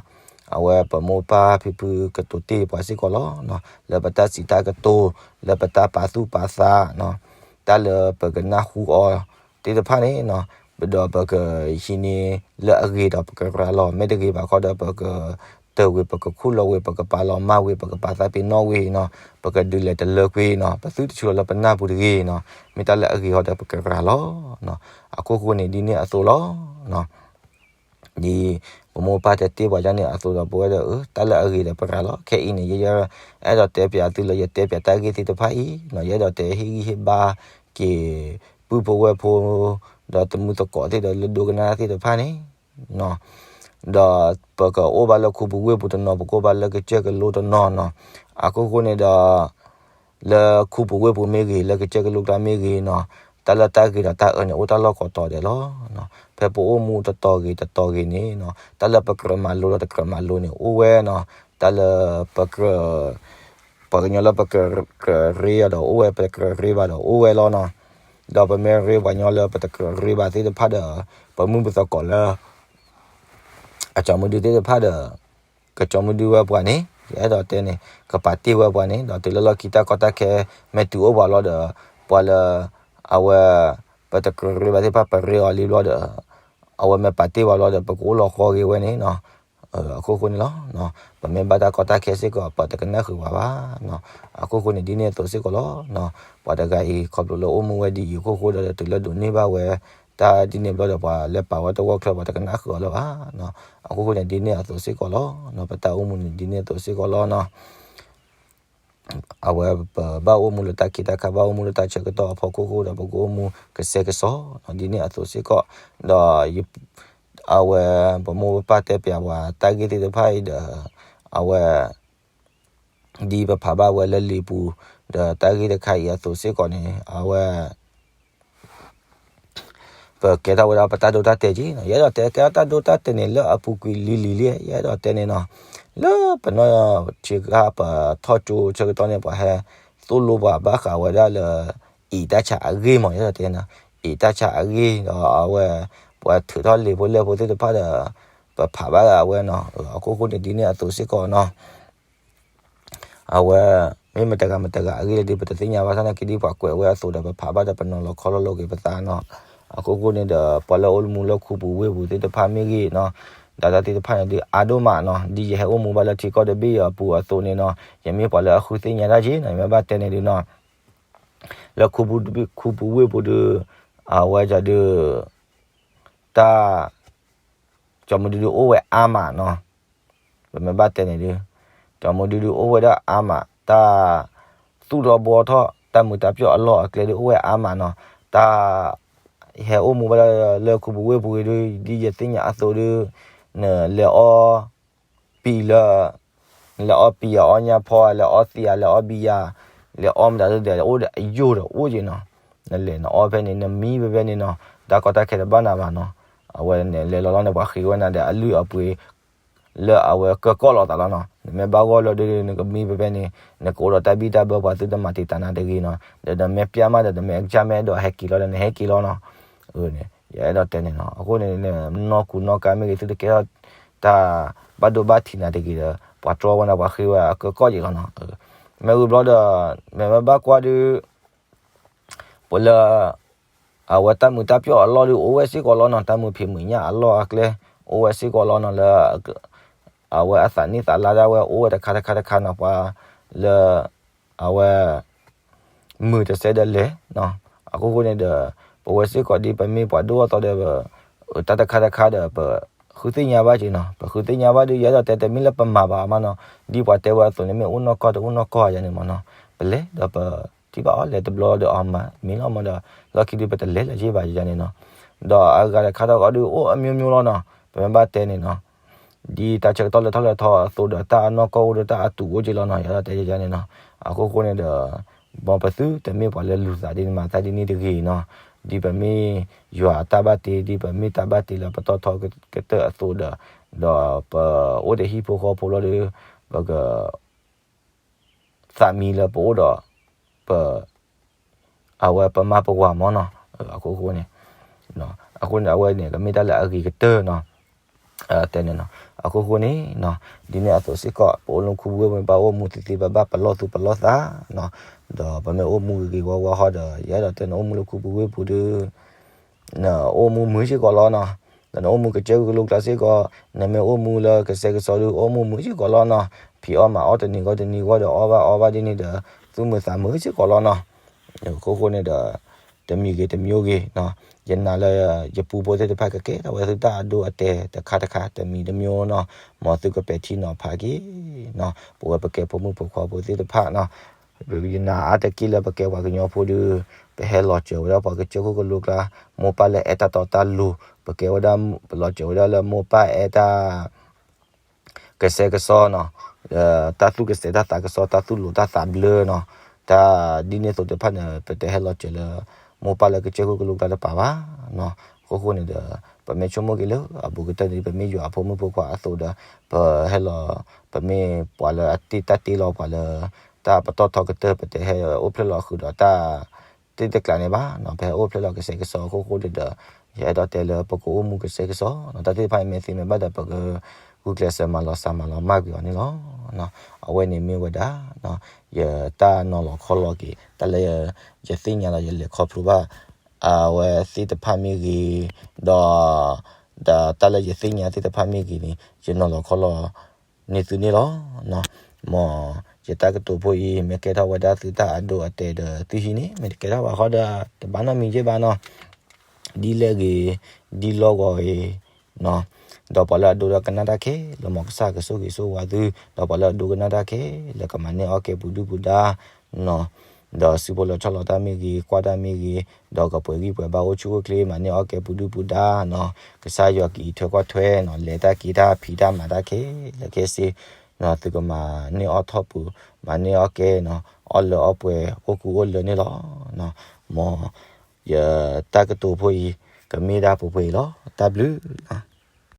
အဝဲပမိၢ်ပၢ်ဖံဖုကတိၤတ့ၢ်ပှၤစ့ၢ်ကီးလီၤ. လၢပတၢ်စံးတၢ်ကတိၤ, လၢပတၢ်ပာ်သူၣ်ပာ်သး, တၢ်လၢပကနၢ်ဟူအီၤသ့ၣ်တဖၣ်န့ၣ်, ဒီးပကဟံးန့ၢ်လၢအဂ့ၤဒီးပကရၤလီၤ, မ့ၢ်တဂ့ၤဘၣ်ဃီဒီး ပကတၢၢ်ဝံၤ ပကခူၣ်လီၤဝံၤ ပကပာ်လီၤမၢ်ဝံၤ ပကပာ်သးပ့ၤနီၣ်ဝံၤနီၤ, ပကဒုးလဲၤတလၢကွံာ်နီၤ, ပသုတဆူလီၤလၢပနၢ်ပူၤတဂ့ၤနီၤ, မ့ၢ်တၢ်လၢအဂ့ၤဃီဒီးပကရၤလီၤ. အခိၣ်ဃိန့ၣ်ဒ်န့ၣ်အသိးလီၤ. ဒ်ပမိၢ်ပၢ်တဲတ့ၢ်ပှၤဒ်န့ၣ်အသိးဒီး ပဝဲဒီး တၢ်လၢအဂ့ၤဒီးပရၤလီၤ. ခဲအံၤန့ၣ် ယအဲၣ်ဒိးတဲပၠးသုလၢယတဲပၠးတၢ်ဂ့ၢ်သ့ၣ်တဖၣ်အံၤ, ယအဲၣ်ဒိးတဲဟ့ၣ်ဂံၢ်ဟ့ၣ်ဘါက့ၤ ပုၢ်ဖိဝဲၢ်ဖိ ဒီးတမုၢ်သကိးသ့ၣ်ဒီးလၢဒိကနၣ်သ့ၣ်တဖၣ်န့ၣ် ဒီးပကအိၣ်ဘၣ်လၢခူပူၤဝ့ၢ်ပူၤတနီၤ, ပကအိၣ်ဘၣ်လၢကစၢၢ်ကလိတနီၤနီၤ. အခိၣ်ဃိန့ၣ်ဒီး လၢခူပူၤဝ့ၢ်ပူၤမ့ၢ်ဂ့ၤ, လၢကစၢၢ်ကလိကျါမ့ၢ်ဂ့ၤနီၤ, တၢ်လၢတၢ်ဂ့ၤဒီးတၢ်အၢန့ၣ် အိၣ်တၢ်လီၢ်ကိးတီၤဒဲးလီၤ. ဖဲပအိၣ်မူတတီၤဂ့ၤတတီၤဂ့ၤန့ၣ်နီၤ, တၢ်လၢပကြၢးမၤလိဒီးတကြၢးမၤလိန့ၣ် အိၣ်ဝဲနီၤ, တၢ်လၢပကြၢး ပှၤကညီလၢပကြၢးရ့အီၤဒီးအိၣ်ဝဲ, ပတကြၢးရ့ဘၣ်ဒီးအိၣ်ဝဲလီၤနီၤ. ဒီးပမ့ၢ်ရ့ပှၤကညီလၢပတကြၢးရ့ဘၣ်သ့ၣ်တဖၣ်ဒီး ပမုၢ်ပသကိးလၢ အကၠီမုၢ်ဒုသ့ၣ်တဖၣ်ဒီး ကကၠီမုၢ်ဒုဝဲပှၤန့ၣ်, ယအဲၣ်ဒိးတဲန့ၣ် ကပာ်တ့ၢ်ဝဲပှၤန့ၣ်, ဒီးတုၤလၢလီၢ်ခံတၢ်ကီတၢ်ခဲ မ့ၢ်တုၤအိၣ်ပှၤလီၤဒီး ပှၤလၢ အဝဲ ပတကြၢးရ့ဘၣ်သ့ၣ်တဖၣ် ပရ့အီၤလံဘျီဒီး အဝဲမ့ၢ်ပာ်တ့ၢ်ပှၤလီၤဒီး ပကအိၣ်လီၤဃီဂ့ၤဝဲန့ၣ်နီၤ. အခိၣ်ဃိန့ၣ်လီၤ. ပမ့ၢ်ဘၣ်တၢ်ကီတၢ်ခဲစ့ၢ်ကီး ပတကနၣ်ဃုာ်ဝဲဘၣ်နီၤ. အခိၣ်ဃိန့ၣ် ဒ်န့ၣ်အသိးစ့ၢ်ကီးလီၤ. ပှၤတဂၤအံၤ ခီဖျိလၢအိၣ်မူဝဲဒ်အံၤအခိၣ်ဃိဒီး တုၤလၢဒိးန့ၢ်ဘၣ်ဝဲ တၢ်ဒ်န့ၣ်ဘျီဒီး ပှၤလၢပာ်ဝဲတဝီချၢ ပှၤတကနၣ်ဃုာ်အီၤလၢၤဘၣ်နီၤ. အခိၣ်ဃိန့ၣ် ဒ်န့ၣ်အသိးစ့ၢ်ကီးလီၤ. ပတၢ်အိၣ်မူန့ၣ် ဒ်န့ၣ်အသိးစ့ၢ်ကီးလီၤနီၤ. အဝဲပဘၣ်အိၣ်မူလၢတၢ်ခံးတၢ်ခါ ဘၣ်အိၣ်မူလၢတၢ်ဆၢကတီၢ်အဖီခိၣ်ဃိဒီး ပကအိၣ်မူကစဲကစီနီၤ, ဒ်န့ၣ်အသိးစ့ၢ်ကီး. ဒီး အဝဲ ပမိၢ်ပပၢ်တဲပၠးပှၤတၢ်ဂ့ၢ်သ့ၣ်တဖၣ်အံၤဒီး အဝဲ ဒ်ပဖးဘၣ်ဝဲလၢလံာ်ပူၤ ဒီးတၢ်ဂ့ၢ်တခါအံၤအသိးစ့ၢ်ကီးန့ၣ် အဝဲ ပကဲထီၣ်ဝဲဒၣ်ပတၢ်ဒိတၢ်တဲာ်က့နီၤ. ယအဲၣ်ဒိးတဲကဲထီၣ်တၢ်ဒိတၢ်တဲာ်န့ၣ် လၢအပူၤကွံာ်လံၤလံၤလံ, ယအဲၣ်ဒိးတဲန့ၣ်နီၤ, လၢပနီၢ်ဆံးခါပထီၣ်ကၠိဆၢကတီၢ်န့ၣ် ပှၤဟဲသိၣ်လိပှၤဘၣ်ဃးဝဲဒၣ်လၢ အံၤတၢ်ဆါအဂ့ၢ်မး, ယအဲၣ်ဒိးတဲနီၤ, အံၤတၢ်ဆါအဂ့ၢ်ဒီးအဝဲ ပှၤထုးထီၣ်လံာ်ဖိလဲၢ်ဖိသ့ၣ်တဖၣ်ဒီး ပဖးဘၣ်အဝဲနီၤ. အခိၣ်ဃိန့ၣ် ဒ်န့ၣ်အသိးစ့ၢ်ကီးနီၤ. အဝဲ မ့ၢ်မတၤဂၤမတၤဂၤအဂ့ၢ်လၢဒ်ပတသ့ၣ်ညါဘၣ်ဆၣ်သနာ်က့ ဒ်ပှၤကွဲးဝဲအသိးဒီး ပဖးဘၣ်ဒီးပနီၤလီၤခီလီၤလိာ်က့ၤပသးနီၤ. အခိၣ်ဃိန့ၣ်ဒီး ပှၤလၢအိၣ်မူလၢခူပူၤဝ့ၢ်ပူၤသ့ၣ်တဖၣ်မ့ၢ်ဂ့ၤနီၤ, ဒီးတၢ်သ့ၣ်တဖၣ်န့ၣ်ဒုးအါဒိၣ်မးနီၤ, ဒ်ယဟဲအိၣ်မူဘၣ်လၢထံကီၢ်တဘ့ၣ်အပူၤအသိးန့ၣ်နီၤ, ယမ့ၢ်ပှၤလၢအဃုသ့ၣ်ညါတၢ်က့နီၤ, ယမ့ၢ်ဘၣ်တဲန့ၣ်ဒုးနီၤ လၢခူပူၤဝ့ၢ်ပူၤဒီး အဝဲဒုး တၢ် ကၠီမုၢ်ဒုဒုအိၣ်ဝဲအါမးနီၤ. ပမ့ၢ်ဘၣ်တဲန့ၣ်ဒုး ကၠီမုၢ်ဒုဒုအိၣ်ဝဲဒၣ်အါမး တၢ် သူၣ်ထီၣ်ဘှီထီၣ် တၢ်မုာ်တၢ်ပၠီၣ်အလီၢ်အကျဲဒုးအိၣ်ဝဲအါမးနီၤ. တၢ် ဟဲအိၣ်မူဘၣ်လၢခူပူၤဝ့ၢ်ပူၤဂ့ၤဒုး ဒ်ယသ့ၣ်ညါအသိးဒုး နလဲၤအီ ပံၤလၢ နလဲၤအီပံၤ အီညၣ်ဖီ လဲၤအီသံး လဲၤအီဘံယၤ လဲၤအီမတၤဒုးဒီး အိၣ်ဒီးအယိာ်ဒီးအိၣ်က့ၤနီၤ. နလဲၤနအီဖဲန့ၣ် နမံဖဲဖဲန့ၣ်နီၤ တၢ်ကီတၢ်ခဲတဘၣ်နၤဘၣ်နီၤ. အဝဲန့ၣ်လဲၤလီၤလီၤန့ၣ် ပှၤဃ့ဝဲနၤဒီးအလုၢ်အပှ့ၤ လၢအဝဲကၢၢ်ကီၢ်လိာ်သးလီၤနီၤ. နမ့ၢ်ဘၣ်ဂီၢ်လၢဒုး နကမံဖဲဖဲန့ၣ် နကအိၣ်ဒီးတၢ်ဘံၣ်တၢ်ဘၢ ပှၤသုတမၤတံာ်တာ်နၤတဂ့ၤနီၤ. ဒီးနမ့ၢ်ပျၢ်မးဒီး နမ့ၢ်အကစၢ်မ့ၢ်အဲၣ်ဒိးဟဲက့ၤလီၤဒီး နဟဲက့ၤလီၤနီၤ. ယအဲၣ်ဒိးတဲန့ၣ်နီၤ. အဃိန့ၣ် နီၢ်ကူနီၢ်ကါမ့ၢ်ဂ့ၤ သုတကဲထီၣ် တၢ်ဘၣ်ဒိဘၣ်ထံးနၤတဂ့ၤဒီး ပှၤတြီဝဲနၤ ပှၤဃ့ဝဲအကၢၢ်ကီၢ်က့ၤလီၤနီၤ. မ့ၢ်ဂ့ၤဘျီဒီး မ့ၢ်မ့ၢ်ဘၣ်ကွၢ်ဒုး ပလၢ အဝဲတၢ်မုာ်တၢ်ပၠီၣ်အလီၢ်ဒုး အိၣ်ဝဲစ့ၢ်ကီးလီၤနီၤ. တၢ်မုာ်ဖံးမုာ်ညၣ်အလီၢ်အကျဲ အိၣ်ဝဲစ့ၢ်ကီးလီၤနီၤ. လၢ အဝဲအသးနံၣ်သးလါဒၣ်ဝဲ အိၣ်ဝဲတခါတခါတခါနီၤ. ပှၤလၢ အဝဲ မုာ်တစဲးဒီးလဲၤနီၤ. အခိၣ်ဃိန့ၣ်ဒီး ပဝဲစ့ၢ်ကီးဒ်ပမ့ၢ်ပှၤဒိၣ်အသီဒီး တၢ်တခါတခါဒီး ပဃုသ့ၣ်ညါဘၣ်က့ၤနီၤ. ပဃုသ့ၣ်ညါဘၣ်ဒုး ယအဲၣ်ဒိးတဲတမ့ၢ်လၢပမၤဘၣ်အမးနီၤ. ဒ်ပှၤတဲဝဲအသိးန့ၣ် မ့ၢ်အိၣ်နီၢ်ကီၢ်တအိၣ်နီၢ်ကီၢ်ယၤန့ၣ်မးနီၤ. ပလဲၤဒီးပထံၣ်ဘၣ်အီၤလဲၤတဘျီဒီးအီၤမၤမ့ၢ်လီၤမးဒီး လီၢ်ခံဒုး ပတလဲၤလၢၤက့ၤဘၣ်ယၤန့ၣ်နီၤ. ဒီးအဂၤတခါတခါဒုး အိၣ်အမျိုးမျိုးလီၤနီၤ. ပမ့ၢ်ဘၣ်တဲန့ၣ်နီၤ ဒ်တၢ်ဆၢကတီၢ်လဲၤထီၣ်လဲၤထီအသိးဒီး တၢ်အနီၢ်ကီၢ်အိၣ်ဒီးတၢ်အတူးအိၣ်က့ၤလီၤနီၤ. ယအဲၣ်ဒိးတဲယၤန့ၣ်နီၤ. အခိၣ်ဃိန့ၣ်ဒီး မ်ပသုတမ့ၢ်ပှၤလၢလူၤသးဒ်န့ၣ်မၤသးဒ်န့ၣ်တဂ့ၤနီၤ. ဒ်ပမ့ၢ်ယွၤအတၢ်ဘၣ်တ့ ဒ်ပမ့ၢ်တၢ်ဘၣ်တ့လၢပတီၢ်ထီကတၢၢ်အသိးဒီး ဒီးပအိၣ်တဟံၣ်ဖိဃီဖိလီၤဒီး ပက သးမံလၢပအိၣ်ဒီး ပ အဝဲပမၤပဝၤမးနီၤ. အခိၣ်ဃိန့ၣ် အဃိန့ၣ် အဝဲန့ၣ် ကမ့ၢ်တၢ်လၢအဂ့ၤကတၢၢ်နီၤ. တဲန့ၣ်နီၤ. အခိၣ်ဃိန့ၣ်နီၤ ဒ်န့ၣ်အသိးစ့ၢ်ကီး ပအိၣ်လၢခူပူၤဝ့ၢ်ပူၤ ပဘၣ်အိၣ်မူသ့သ့ ပဘၣ်ပလီၢ်သူၣ်ပလီၢ်သးနီၤ. ဒီးပမ့ၢ်အိၣ်မူဂ့ၤဂ့ၤဝါဝါဃီဒီး ယအဲၣ်ဒိးတဲနအိၣ်မူလၢခူပူၤဝ့ၢ်ပူၤဒီး နအိၣ်မူမုာ်စ့ၢ်ကီးလီၤနီၤ. ဒီးနအိၣ်မူကစၢၢ်ကလိကျါစ့ၢ်ကီး နမ့ၢ်အိၣ်မူလၢကစဲးကစီဒီး အိၣ်မူမုာ်စ့ၢ်ကီးလီၤနီၤ. ဖံးအီၣ်မၤအီၣ်တနံၤဂီၢ်တနံၤဂီၢ်ဒီး အီၣ်ဘၣ်အီဘၣ်ဒ်န့ၣ်ဒီး သူၣ်မုာ်သးမုာ်စ့ၢ်ကီးလီၤနီၤ. အခိၣ်ဃိန့ၣ်ဒီး တမံၤဂ့ၤတမံၤဂ့ၤနီၤ ယနာ်လၢ ယပူဖိသ့ၣ်တဖၣ်ကကဲထီၣ်ဝဲသုတၢ်အဒိအတဲာ်တခါတခါ တမံၤတမံၤနီၤ. မ်သုကပဲာ်ထံနီၤဖးက့ၤနီၤ ပဝဲပကဲဖိမုၣ်ဖိခွါဖိသ့ၣ်တဖၣ်နီၤ. ယနာ်အါတက့ၢ်လၢပကဲပှၤကညီဖိဒီး ပဟဲလီၤစၢၤဝဲဒၣ်ပှၤကစၢၢ်ခိၣ်ကလိကျါ မိၢ်ပၢ်လၢအဲၣ်တၢ်တီတၢ်လိၤ ပကဲဝဲဒၣ် ပလီၤစၢၤဝဲဒၣ်လၢမိၢ်ပၢ်အဲၣ်တၢ် ကစဲးကစီနီၤ, တၢ်သူၣ်ကစဲးတၢ်သးကစီ တၢ်သူၣ်လိၤတၢ်သးဘျၢနီၤ, တၢ်ဒ်န့ၣ်အသိးတဖၣ်န့ၣ် ပတဟဲလီၤစၢၤလၢ မိၢ်ပၢ်လၢကစၢၢ်ခိၣ်ကလိကျါတပၤဘၣ်နီၤ. အခိၣ်ဃိန့ၣ်ဒီး ပမ့ၢ်ဆိကမိၣ်က့ၤလၢအဘူးကတၢၢ်န့ၣ် ပမ့ၢ်ယွၤအဖိမုၣ်ဖိခွါအသိးဒီး ပဟဲလီၤ ပမ့ၢ်ပှၤလၢအတ့တၢ်တ့လီၤပှၤလၢ တၢ်ပတီၢ်ထီကတၢၢ် ပတဟဲအိၣ်ဖျဲၣ်လီၤဃုာ်ဒီးတၢ် သ့ၣ်တကျးန့ၣ်ဘၣ်နီၤ, ပဟဲအိၣ်ဖျဲၣ်လီၤကစဲးကစီအခိၣ်ဃိန့ၣ်ဒီး ယအဲၣ်ဒိးတဲလၢပကအိၣ်မူကစဲးကစီနီၤ, တၢ်သ့ၣ်တဖၣ်အံၤမ့ၢ်သ့မ့ၢ်ဘၣ်ဒီး ပကဂုာ်ကျဲးစၢးမၤလီၤစၢ်မၤလီၤမၢ်ကွံာ်အီၤန့ၣ်လီၤ. အဝဲန့ၣ်မ့ၢ်ဝဲဒၣ် ယတၢ်နီၤလီၤခီလီၤက့ၤ တၢ်လၢယသ့ၣ်ညါလီၤ ယလဲၤခီဖျိဘၣ် အဝဲသ့ၣ်တဖၣ်မ့ၢ်ဂ့ၤ, ဒီး ဒီးတၢ်လၢယသ့ၣ်ညါသ့ၣ်တဖၣ်မ့ၢ်ဂ့ၤန့ၣ် ယနီၤလီၤခီလီၤ န့ၢ်သုန့ၣ်လီၤ. မ်ယတၢ်ကတိၤဖိအံၤ မ့ၢ်ကဲထီၣ်ဝဲဒၣ်သုတၢ်အဒိအတဲာ်ဒီးသုဟံးန့ၣ် မ့ၢ်တကဲထီၣ်ဘၣ်ဃီဒီး တဘၣ်နီတမံၤယ့ၢ်ဘၣ်နီၤ, ဒ်လဲၣ်ဂ့ၤ ဒ်လီၢ်ဂီၤဂ့ၤ, ဒီးပှၤလၢအဒိဒီးကနၣ်တၢ်ခဲလၢာ် မ်ကစၢ်ကဆိၣ်ဂ့ၤဆိၣ်ဝါသု, ဒီးပှၤလၢအဒိကနၣ်တၢ်ခဲလၢာ် ကမၤန့ၢ်အီၣ်ကဲပူၤဒုၣ်ပူၤဒါ ဒီးစုဖိလၢဆီၣ်လီၤတၢ်မ့ၢ်ဂ့ၤ ကွၢ်တၢ်မ့ၢ်ဂ့ၤ, ဒီးကပှဲၤဂံၢ်ပှဲၤဘါအိၣ်ဆူၣ်အိၣ်ချ့ မၤန့ၢ်အီၣ်ကဲပူၤဒုၣ်ပူၤဒါနီၤ, ကစၢ်ယွၤကအံးထွဲကွၢ်ထွဲနီၤ, လဲၤတၢ်က့ၤတၢ်ဖံးတၢ်မၤတၢ်ခဲလၢာ်ခဲဆ့နီၤ, သုကမၤန့ၢ်အီၣ်ထီၣ်ပူၤ မၤန့ၢ်အီၣ်ကဲနီၤ, အီၣ်လၢအီၣ်ပှဲၤ အိၣ်ကူအိၣ်လၢန့ၣ်လီၤ. မ်ယတၢ်ကတိၤဖိအံၤ ကမ့ၢ်ဒၣ်ပှဲၤပှဲၤအံၤလီၤ. တၢ်ဘျုး